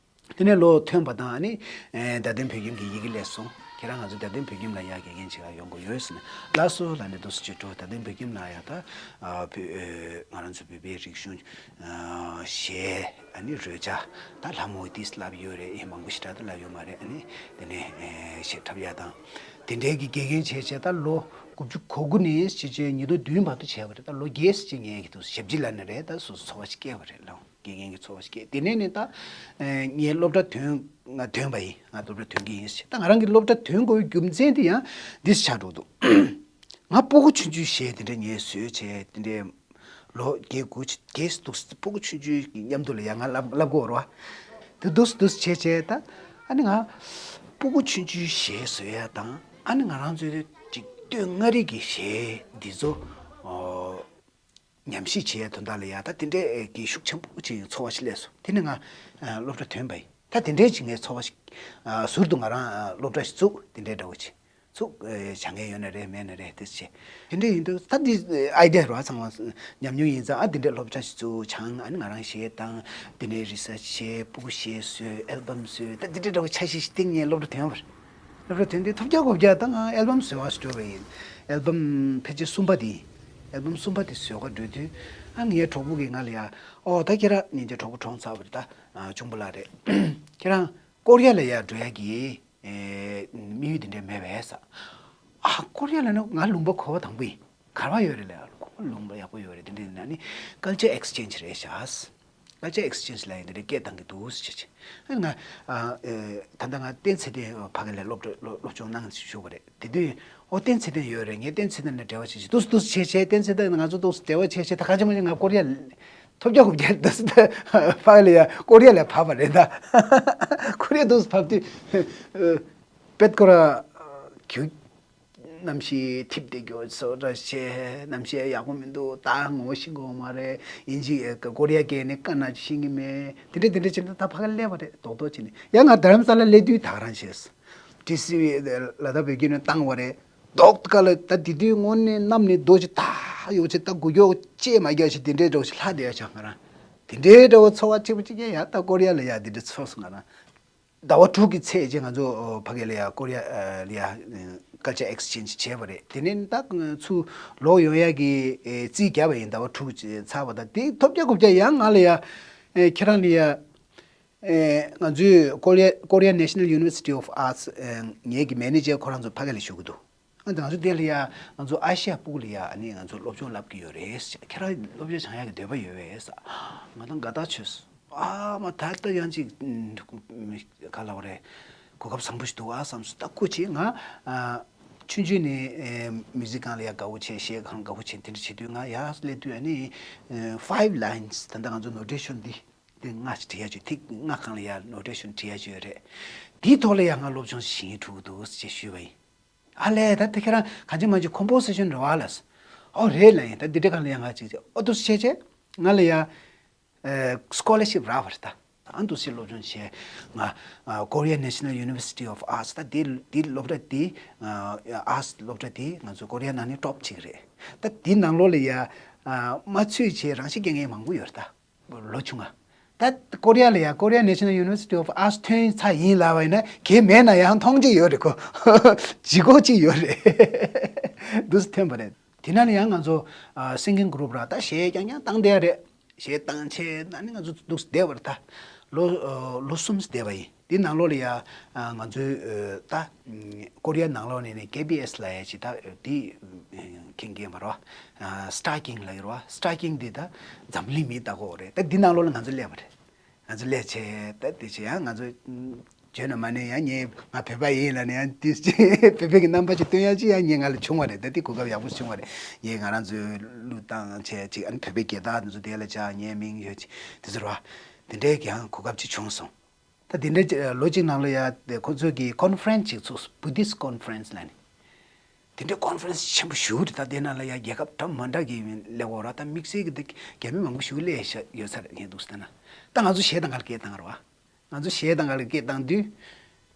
དེ་ནས་ལོ་ཐོན་པ་དང་ཨ་ནི་ཨེ་རྡ་སྟེང་བོད་ཁྱིམ་གྱི་ཡི་གེ་སླེབས་སོང་། ཁྱེད་རང་ང་ཚོ་རྡ་སྟེང་བོད་ཁྱིམ་ལ་ཡ་དགེ་རྒན་བྱེད་གར་ཡོང་དགོས་ཡོད་ཟེར་ནས། ལགས་སོ་ལབ་ནས་འདུག་སེ་བྱས་འགྲོ། རྡ་སྟེང་བོད་ཁྱིམ་ལ་ཡ་ད་ཨ་བོད་ཨེ་ང་རང་ཚོ་བོད་པའི་རིག་གཞུང་ཨ་གཞས་ཨ་ནི་རོལ་ཆ་ད་ལྷ་མོ་ཏིས་ལབ་ཡོད་རེད། ཨེ་མང་པོ་ཞེ་དྲག་ད་ལབ་ཡོད་མ་རེད། ཨ་ནི་དེ་ནས་ཨེ་གཞས་འཁྲབ་ཡ་དང་དེ་འདྲའི་གི་དགེ་རྒན་བྱས་བྱས་ད་ལོ་དགུ་བཅུ་གོ་དགུ་ནས་བྱས་བྱས་ཉིས་སྟོང་བདུན་བར་དུ་བྱས་པ་རེད། ད་ལོ་བརྒྱད་ཙམ་ཅིག་ངས་ཀྱི་འདུག་ཞབས་ཕྱི་ལབ་ན་རེད། ད་སོ་སོ་འཚོ་བ་ཞིག་སྐྱེལ་བ་རེད་ལགས། དགེ་རྒན་གྱི་འཚོ་བ་ཞིག་སྐྱེལ། དེ་ནས་ནི་ད་ཨེ་ངས་སློབ་གྲྭ་ཐོན་ང་ཐོན་པ་ཡིན། ང་སློབ་གྲྭ་ཐོན་གྱི་ཡིན་ཟེར། ད་ང་རང་གི་སློབ་གྲྭ་ཐོན་དགོས་པའི་རྒྱུ་མཚན་དེ་ཡང་འདི་ཆགས་འགྲོ་འདུག་ང་སྤུ་གུ་ཆུང་ཆུང་གཞས་དེ་འདྲ་ངས་བཟོས་བྱས་དེ་འདྲའི་ལོ་བརྒྱད་དགུ་བརྒྱད་འདུག་སྤུ་གུ་ཆུང་ཆུང་གི་མཉམ་དུ་ལ་ཡང་ང་བསླབ་བསླབ་དགོས་རེད་བ། དེ་འདུག་འདུག་བྱས་བྱས་ད་ཨ་ནི་ང་སྤུ་གུ་ཆུང་ཆུང་གཞས་བཟོ་ཡ་དང་ཨ་ནི་ང་རང་ཚོའི་ཅིག་སྟོད་མངའ་རིས་ཀྱི་གཞས་འདི་ཚོ་ཨོ། ཉམས་ཞིབ་བྱེད་ཡའི་དོན་དག་ལ་ཡ་ད་དེ་འདྲའི་གི་ཤུགས་ཆེན་པོ་ཅིག་ཚོར་བ་ཞིག་སླེབས་སོང་། དེ་ནས་ང་ཨ་སློབ་གྲྭ་ཐོན་པ་ཡིན། ད་དེ་འདྲའི་ཅིག་ངའི་ཚོར་བ་ཞིག་ཨ་ཟུར་དུ་ང་རང་ཨ་སློབ་གྲྭ་ཞིག་བཙུགས། དེ་འདྲའི་འདྲ་བོ་ཅིག་བཙུགས། ཨ་བྱ་མཁན་ཡོད་ན་རེད་མེད་ན་རེད་དེ་བྱས། དེ་འདྲ་ཡིན་དུས་ད་འདི་ཨའི་ཌི་ཡ་རོ་ཚང་མ་ཉམས་མྱོང་ཡིན་ཙང་། ཨ་དེ་འདྲའི་སློབ་གྲྭ་ཞིག་བཙུགས། བྱང་ཨ་ནི་ང་རང་གཞས་བཏང་། དེ་ནས་རི་སར་ཆི་བྱས། སྤུ་གུ་གཞས་བཟོས། ཨལ་བམ་བཟོས། ད་དེ་འདྲའི་འདྲ་བོ་འཆར་གཞི་ཞིག་བཏིང་ནས་སློབ་གྲྭ་ཐོན་པ་རེད། སློབ་གྲྭ་ཐོན་དུས་ཐོབ་རྒྱག་གོ་རྒྱག་ད་ང་ཨལ་བམ་བཟོ་བ་ཞིག་འགྲོ་བ་ཡིན། ཨལ་བམ་ཕལ་ཆེར་གསུམ་པ་དེ་ཡིན། ཨལ་བམ་གསུམ་པ་དེ་བཟོ་ག་འགྲོ་དུས་ཨ་ངའི་གྲོགས་པོ་གིས་ང་ལ་ཡ། ཨོ་ད་ཁྱེད་རང་ཉིན་རྗེས་གྲོགས་པོ་གྲོངས་ཚར་བ་རེད། ད་ཨ་གཅུང་པོ་ལགས་རེད། ཁྱེད་རང་ཀོ་རི་ཡ་ལ་ཡ་འགྲོ་ཡ་གི་ཨེ་དམིགས་ཡུལ་དེ་འདྲ་མེད་པས་ཟེར། ཨ་ཀོ་རི་ཡ་ལ་ནི་ང་ལུང་པ་གོ་བ་དང་པོ་ཡིན། ག་པར་ཡོད་རེད་ལབ་ཡ། ཁོ་ལུང་པ་ཡག་པོ་ཡོད་རེད། དེ་འདྲ་ཡིན་ན་ནི་ཀལ་ཅར་ཨེག་སི་ཅེན་ཇི་རེད་ཤག་ཀལ་ཅར་ཨེག་སི་ཅེན་ཇི་ལབ་ཡ་འདི་འདྲ་སྐད་བཏང་གི་འདུག་ཟེར་བྱས། ཨ་ང་ཨ་ཨེ་ད་ལྟ་ང་བསྟན་ཚེ་བརྟན་ཕ་གི་ལ་སློབ་གྲྭ་སློབ་སློབ་སྦྱོང་གནང་ཞུ་བ་རེད། དེ་དུས་ཨོ་བསྟན་ཚེ་བརྟན་ཡོད་རེད། ངས་བསྟན་ཚེ་བརྟན་ལ་འབྲེལ་བ་བྱེད་ཅིག་འདུག་འདུག་བྱས་བྱས། བསྟན་ཚེ་བརྟན་ང་ཚོ་འདུག་འབྲེལ་བ་བྱས་བྱས། ད་ག་ཅི་མ་ཅི་ང་ཀོ་རི་ཡ་ཐོབ་རྒྱག་གོ་རྒྱག་འདུག་ཕ་གི་ལ་ཡ་ཀོ་རི་ཡ་ལ་བབས་པ་རེད། ད་ཀོ་རི་ཡ་འདུག་བབས་དུས་པད་ཀོ་ར་གྱུ། གནམ་གཤིས་འཐིབས་བསྡད་རྒྱུ་བཟོ་འདྲ་བྱས། གནམ་གཤིས་ཡག་པོ་མི་འདུག་ད་ངོ་ཤེས་ཀྱི་ཡོད་མ་རེད། དབྱིན་ཇི་ཀོ་རི་ཡ་སྐད་ནི་དཀར་ནག་ཤེས་ཀྱི་མེད། དེ་འདྲ་དེ་འདྲ་བྱས་ནས་ད་ཕ་ག་སླེབས་པ་རེད། རྡོག་རྡོག་བྱས་ནས་ཡང་ང་རྡ་རམ་ས་ལ་སླེབས་དུས་ད་ག་རང་བྱས། ཊི་སི་ཝི་ལ་དྭགས་བོད་ཁྱིམ་ནས་བཏང་བ་རེད། རྡོག་ཏུ་ཀ་ལ་ད་དེ་དུས་དངོས་གནས་གནམ་ནས་རྡོ་ཅིག་ད་ཡོད་ཅིག་ད་འགུལ་སྐྱོད་ཅེས་མ་རྒྱག་ཅིག་དེ་འདྲའི་འདྲ་བོ་ཞིག་ལྷག་བསྡད་ཡ་ཆགས། ང་རང་དེ་འདྲའི་འདྲ་བོ་ཚོར་བ་སྐྱིད་པོ་ཅིག་སྐྱེས། ཡ་ད་ཀོ་རི་ཡ་ལ་ཡ་དེ་འདྲ་ཚོར་སོང་ང་རང་། ཟླ་བ་དྲུག་གི་ཚེ་རྗེས་ང་ཚོ་ཕ་གི་ལ་ཡ་ཀོ་རི་ཡ་ལ་ཡ་ཀལ་ཅར་ཨེག་སི་ཅེན་ཇི་བྱས་པ་རེད། དེ་ནས་ད་ཚུར་ལོག་ཡོང་ཡ་གི་རྩིས་བརྒྱབ་པ་ཡིན། ཟླ་བ་དྲུག་ཚར་བ་དང་དེ་ཐོབ་རྒྱག་གོ་རྒྱག་ཡང་ང་ལ་ཡ་ཁྱེད་རང་ལ་ཡ་ང་ཚོའི་Korea Korea National University of Arts ངེད་ཀྱི་མེ་ནེ་ཇར་ཁོ་རང་ཚོ་ཕ་གི་ལ་བཞུགས་ཀྱི་འདུག་ང་ཚོ་དེ་ལ་ཡ་ང་ཚོ་ཨེ་ཤི་ཡ་སྤུ་གུ་ལ་ཡ་ཨ་ནི་ང་ཚོ་སློབ་སྦྱོང་བསླབ་ཀྱི་ཡོད་རེད། ཁྱེད་རང་སློབ་སྦྱོང་སྦྱང་ཡག་གི་འདོད་པ་ཡོད་པས། ང་དང་དགའ་ཐག་ཆོད་སོང་། ཨ་མ་ད་ལྟ་ཡང་ཅིག་ག་ལབ་རེད། གོ་སྐབས་བཟང་པོ་ཞིག་འདུག་ཨ་བསམ་སོང་། ད་སྐུ་མཁྱེན། ང་ཆུང་ཆུང་ནས་མིའུ་ཟིག་སྒང་ལ་ཡ་དགའ་པོ་བྱས། གཞས་སྒང་དགའ་པོ་བྱས། དེ་འདྲ་བྱེད་དུས་ང་ཡར་སླེབས་དུས་ཨ་ནི་ཕའིབ་ལའིན་སི། ད་ལྟ་ང་ཚོ་ནོ་ཊེ་ཤོན་འདི་དེ་ལྔ་ཞིག་བྲིས་ཡ་ཅིག་ཐིག་ལྔ་སྒང་ལ་ཡ་ནོ་ཊེ་ཤོན་བྲིས་ཡ་ཅིག་ཡོད་རེད། དེའི་ཐོག་ལ་ཡ་ང་སློབ་སྦྱོང་ཞིག་བྱེད་ཀྱི་འགྲོ་གི་འདུག་ཅེས་ཞུས་པ་ཡིན། ཨ་ལས། ད་དེ་ཁྱེད་རང་གང་ཅི་མ་ཅི་ཁོམ་པོ་སི་ཤོན་རེད་བ་ལབ་སོང་། ཨོ་རེད་ལབ་ཡིན། ད་འདི་འདྲ་སྒང་ལ་ཡ་ང་ཅིག་ཅིག་ཨོ་འདུག་སེ་བྱས་བྱས་ང་ལ་ཡ་སི་ཀོ་ལར་ཤིབ་རག་པ་རེད། ད་ཨ་འདུག་སེ་སློབ་སྦྱོང་བྱས། ང་ཨ་Korea National University of Arts། ད་དེ་དེ་སློབ་གྲྭ་དེ་ཨ་ཨར་ཊི་སི་སློབ་གྲྭ་དེ་ང་ཚོ་ཀོ་རི་ཡ་ནང་ནས་ཊོབ་གཅིག་རེད། ད་དེ་ནང་ལོགས་ལ་ཡ་ཨ་མ་ཚུད་བྱས་རང་ཤི་རྒྱག་མཁན་མང་པོ་ཡོད་རེད། ད་ལོ་ཆུང་ང་། ད་ཀོ་རི་ཡ་ལ་ཡ་Korea National University of Arts ཐོན་ཚར་ཡིན་ལབ་པ་ཡིན་ན་གལ་མེད་ན་ཡང་མཐོང་རྒྱུ་ཡོད་རེད་ཁོ། ལྗིད་ཁོག་ཅིག་ཡོད་རེད། འདུག་སེ་ཐོན་པ་རེད། དེ་ནང་ལ་ཡང་ང་ཚོ་ཨ་སིང་གིང་གུ་རུབ་ར་ད་གཞས་རྐྱང་རྐྱང་བཏང་བསྡད་རེད། གཞས་བཏང་བྱས་ཨ་ནི་ང་ཚོ་འདུག་སེ་བསྡད་པ་རེད། ད་ལོ་ཨ་ལོ་གསུམ་བསྡད་པ་ཡིན། འདི་ནང་ལོགས་ལ་ཡ་ཨ་ང་ཚོའི་ཨ་ད་ཀོ་རི་ཡ་ནང་ལོགས་ནས་ནས་ཀེ་བི་ཨེ་སི་ལབ་ཡ་ཅིག་ད་འདི་མཁྱེན་མཁན་མ་རེད་བ། ཨ་སི་ཊར་ཀིང་ལབ་ཡོད་རེད་བ། སི་ཊར་ཀིང་འདི་ད་འཛམ་གླིང་མིའི་ལྟ་སྐོར་རེད། ད་འདི་ནང་ལོགས་ལ་ང་ཚོ་སླེབས་པ་རེད། ང་ཚོ་སླེབས་བྱས་ད་འདི་བྱས་ཡང་ང་ཚོ་བརྗོད་ན་མ་ནས་ཡང་ངས་ང་བོད་པ་ཡིན་ལབ་ནས་ཡང་འདི་བོད་པའི་གི་རྣམ་པ་ཅིག་སྟོན་ཡ་ཅིག་ཡང་ངས་ང་ལ་བྱུང་བ་རེད། ད་འདི་གོ་སྐབས་ཡག་པོ་བྱུང་བ་རེད། ངས་ང་རང་ཚོའི་གླུ་བཏང་བྱས་ཅིག་ཨ་ནི་བོད་པའི་རྒྱལ་དར་འདི་ཚོ་དེ་ལ་བཅག་ངའི་མིང་ཡོད་ཅིག་དེ་ཚོ་རེད་བ། དེ་འདྲའི་གི་ཡང་གོ་སྐབས་ཅིག་བྱུང་སོང་། ད་དེ་འདྲའི་ལོ་གཅིག་ནང་ལ་ཡ་དེ་ཁོ་ཚོས་ཀྱི་ཀོན་ཧྥ་རན་སི་ཅིག་ཚུགས། བུ་དིསི་ཀོན་ཧྥ་རན་སི་ལབ་ནས། དེ་འདྲའི་ཀོན་ཧྥ་རན་སི་ཆེན་པོ་ཞེ་པོ་རེད། ད་དེ་ནང་ལ་ཡ་རྒྱལ་ཁབ་འདྲ་མི་འདྲ་གི་སླེབས་ཡོད་རེད། ད་དམིགས་བསལ་གྱི་དེ་རྒྱ་མི་མང་པོ་ཞེ་པོ་སླེབས་ཡོད་ས་རེད། ངས་འདུག་སེ་བལྟས་ན། ད་ང་ཚོ་གཞས་དང་ག་ལ་སྐད་བཏང་རེད་བ། ང་ཚོ་གཞས་དང་ག་ལ་སྐད་བཏང་དུས།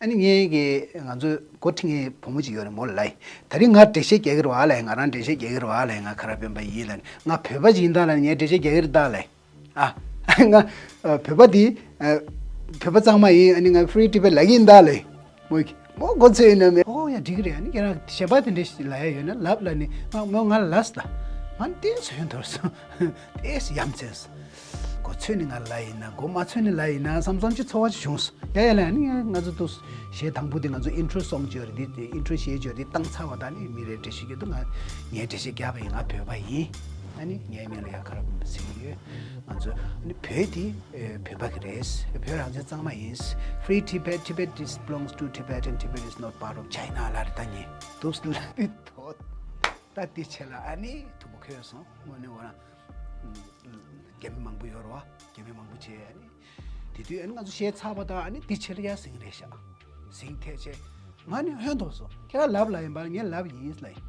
ཨ་ནི་ངའི་གི་ང་ཚོ་འགོ་ཁྲིད་མཁན་བུ་མོ་ཅིག་ཡོད་རེད། མོ་ལ་ལབ་ཡིན། ད་རིང་ང་འགྲེལ་བཤད་རྒྱག་གི་རེད་བ་ལབ་ཡིན། ང་རང་འགྲེལ་བཤད་རྒྱག་གི་རེད་བ་ལབ་ཡིན། ང་ཁ་ར་སྤེན་པ་ཡིན་ལབ་ནས། ང་བོད་པ་ཅིག་ཡིན་ད་ལབ་ནས་ངས་འགྲེལ་བཤད་རྒྱག་གི་རེད་ད་ལབ་ཡིན། ཨ། ང་བོད་པ་འདི་ཨ་བོད་པ་གཙང་མ་ཡིན། ཨ་ནི་ང་Free Tibet ལབ་ཀྱི་ཡིན་ད་ལབ་ཡིན། མོ་གིས་མོ་མགོ་ཚོས་ཡིན་ན་མེད། ཨོ་ཡ་འགྲིག་གི་རེད། ཨ་ནི་ཁྱེད་རང་གཞས་པ་དེ་འདྲ་ཞིག་ལབ་ཡ་ཡོད་ན་ལབ་ལབ་ནས་ང་མོ་ང་ལ་ལབ་སོང་། ད་ང་དེ་ཚོ་ཡོད་མདོག་སོང་། དེ་ཡ་མཚན་སོང་། མགོ་ཚོས་ནས་ང་ལབ་ཡིན་ན་མགོ་མ་ཚོས་ནས་ལབ་ཡིན་ན་བསམ་བསམ་ཅིག་ཚོར་བ་ཅིག་བྱུང་སོང་། ཡ་ཡ་ལ་ཨ་ནི་ང་ཚོ་འདུག་གཞས་དང་པོ་དེ་ང་ཚོ་ཨིན་ཊྲོ་སོང་ཅིག་ཡོད་རེད། དེ་ཨིན་ཊྲོ་གཞས་ཅིག་ཡོད་རེད། བཏང་ཚར་བ་ད་ནི་མི་རེ་འགྲེལ་བཤད་རྒྱག་དུས་ང་ངས་འགྲེལ་བཤད་རྒྱག་པ་ཡིན། ང་བོད་པ་ཡིན། ཨ་ནི་ངའི་མིང་ལ་ཡ་ཁ་ར་སྤེན་པ་ཟེར་གྱི་ཡོད། ང་ཚོ་ཨ་ནི་བོད་དེ་ཨེ་བོད་པ་གི་རེད། བོད་རང་བཙན་གཙང་མ་ཡིན། Free Tibet, Tibet is belongs to Tibet and Tibet is not part of China ལབ་རེད། ད་ངས་འདུག་སེ་ལབ་དུས་ད་དེ་བྱས་ལ་ཨ་ནི་དུམ་བུ་ཁོལ་སོང་། དངོས་གནས་འོ་རང་རྒྱ་མི་མང་པོ་ཡོད་རེད་བ། རྒྱ་མི་མང་པོ་བྱས་ཨ་ནི། དེ་དུས་ཨ་ནི་ང་ཚོ་གཞས་ཚར་བ་དང་ཨ་ནི་དེ་ཕྱིར་ཡར་ཟིང་རེད་ཤག་ཟིང་ཐལ་ཆེ། ང་ནི་ཧོན་ཐོག་སོ་ཁྱེད་རང་ལབ་ལ་ཡིན་པ་ངས་ལབ་ཡིན་ལ་ཡིན།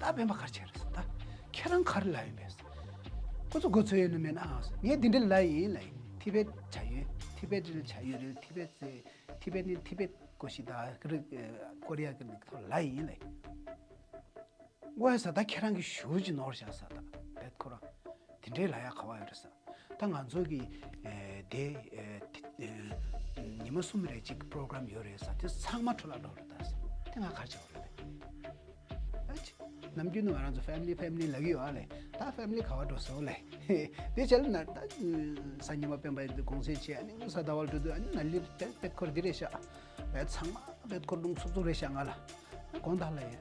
ད་སྤེན་པ་གར་ཆེ་རེད་ད། ཁྱེད་རང་གར་ལབ་ཡིན་པས། ཁོ་ཚོ་མགོ་ཚོས་ཡོད་ནི་མེད་ན་ཨང་སོ། ངས་འདི་འདྲ་ལབ་ཡིན་ལ་ཡིན། ཐི་བེད་བྱ་ཡུལ་ཐི་བེད་རིལ་བྱ་ཡུལ་རེད། ཐི་བེད་ཟེར་ཐི་བེད་ནི་ཐི་བེད་ཀོ་ཤི་ད་རི་ཀོ་རི་ཡ་གི་ཐོག་ལབ་ཡིན་ལ་ཡིན། ངོ་ས་ད་ཁྱེད་རང་གི་ཞུ་ཅི་ནོར་བཞག་ས་ད་བེད་ཁོ་རང་དེ་འདྲའི་ལ་ཡ་ག་བ་ཡོད་རེད་ས། ད་ང་ཚོ་གི་ཨེ་དེ་ཨེ་དེ་ཨེ་ཉི་མ་གསུམ་རེ་གཅིག་པོ་རོ་གྷ་རམ་ཡོད་རེད་ས། དེ་ཚང་མ་འཕྲོ་བརླག་འགྲོ་རེད་ད་ས། དེ་ང་ག་རེ་བྱ་བ་རེད་པས། ཨ་ཅི་ནམ་རྒྱུན་ང་རང་ཚོ་ཕེ་མི་ལི་ཕེ་མི་ལི་ལབ་ཀྱི་ཡོད་ཨ་ལེ། ད་ཕེ་མི་ལི་ག་བ་འགྲོ་སོང་ལེ། དེ་བྱས་ལ་ན་ད་སང་ཉི་མ་སྤེན་པ་ཡི་དགོང་ཟས་བྱས་ཨ་ནི་ས་ཟླ་བ་འགྲོ་དུས་ཨ་ནི་ན་ལི་བེད་བེད་ཁོ་ར་འདི་རེད་ཤག་བེད་ཚང་མ་བེད་ཁོ་ར་རླུང་འཚུབ་འཚུབ་རེད་ཤག་ང་ལ། དགོང་དག་ལ་ཡང་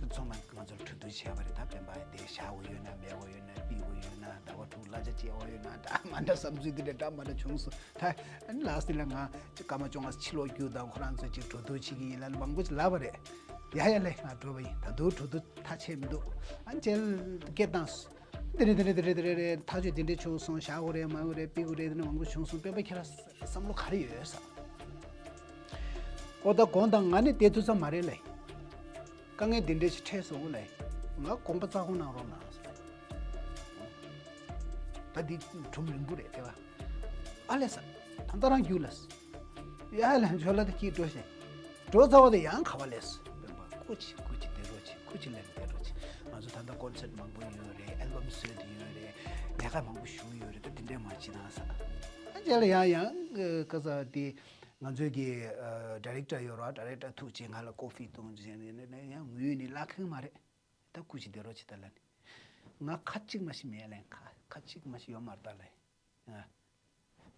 ཚང་མ་ང་ཚོར་གྲོས་བསྡུར་བྱས་པ་རེད། ད་སྤེན་པ་དེ་བཞག་དགོས་ཡོད་ན་མེད་དགོས་ཡོད་ན་ཕུད་དགོས་ཡོད་ན་ཟླ་བ་དྲུག་གླ་ཆ་བཅད་དགོས་ཡོད་ན་འདྲ་མ་འདྲ་བསམ་ཚུལ་དེ་འདྲ་འདྲ་མ་འདྲ་བྱུང་སོང་། ད་ཨ་ནི་ལ་སི་ལ་ང་སྐར་མ་བཅོ་ལྔ་ཕྱི་ལོགས་རྒྱུགས་དང་ཁོ་རང་ཚོས་ཅིག་གྲོས་བསྡུར་བྱེད་ཀྱི་ཡིན་ལབ་ནས་མང་པོ་ཅིག་ལབ་པ་རེད། ཡ་ཡ་ལེ་ང་འགྲོ་བ་ཡིན། ད་དུང་གྲོས་བསྡུར་ཐག་ཆད་མི་འདུག་ཨ་ནི་རྗེས་ལ་སྐད་བཏང་སོང་། དེ་རེད་དེ་རེད་དེ་རེད་དེ་རེད་རེད། ཐག་གཅོད་དེ་འདྲས་བྱུང་སོང་། བཞག་དགོས་རེད་མ་དགོས་རེད་ཕུད་དགོས་རེད་དེ་འདྲ་མང་པོ་བྱུང་སོང་། སྤེན་པ་ཁྱེད་རང་བསམ་བློ་ག་རེ་ཡོད་ས། ཨོ་ད་དགོངས་དག་ང་ནི་བསྡད་ཐུབ་ས་མ་རེད་ལེ། དཀའ་ངལ་འདི་འདྲ་ཞིག་འཕྲད་སོང་ལེ། ང་དགོངས་པ་རྩ་དགོངས་གནང་རོགས་གནང་། ད་འདི་སྒྲུང་རིང་པོ་རེད་དེ་བ། ཨ་ལས་ས། ད་ལྟ་རང་རྒྱུགས་ལས། ཡ་ལས་ཇོ་ལ་དེ་ཁྱིས་འགྲོ་ཤེས། འགྲོ་ཚར་བ་དེ་ཡང་ག་བ་ལས། སྤེན་པ་སྐུ་མཁྱེན་སྐུ་མཁྱེན་བསྡད་རོགས་བྱེད། སྐུ་མཁྱེན་ལས་བསྡད་རོགས་བྱེད། ང་ཚོ་ད་ལྟ་ཀོན་སར་མང་པོ་ཡོད་རེད། ཨལ་བམ་བཟོས་ཏེ་ཡོད་རེད། ལས་ཀ་མང་པོ་ཞུ་ཡོད་རེད། ད་དེ་འདྲས་མ་བྱེད་ན་ས། ཨ་རྗེས་ལ་ཡང་ཡང་ཀ་ས་དེ། ང་ཚོའི་གི་ཨ་ཌའི་རེག་ཊར་ཡོད་རེད་བ། ཌའི་རེག་ཊར་ཐུག་བྱས་ང་ལ་ཀོ་ཕི་བཏུང་བྱས་ནས་ནས་ནས་ཡང་ངུས་ནས་ལབ་མཁན་མ་རེད། ད་སྐུ་མཁྱེན་བསྡད་རོགས་བྱེད་ད་ལབ་ནས། ང་ཁ་གཅིག་མ་ཞིག་མེད་ལན། ཁ་ཁ་གཅིག་མ་ཞིག་ཡོད་མ་རེད་ད་ལབ། ང་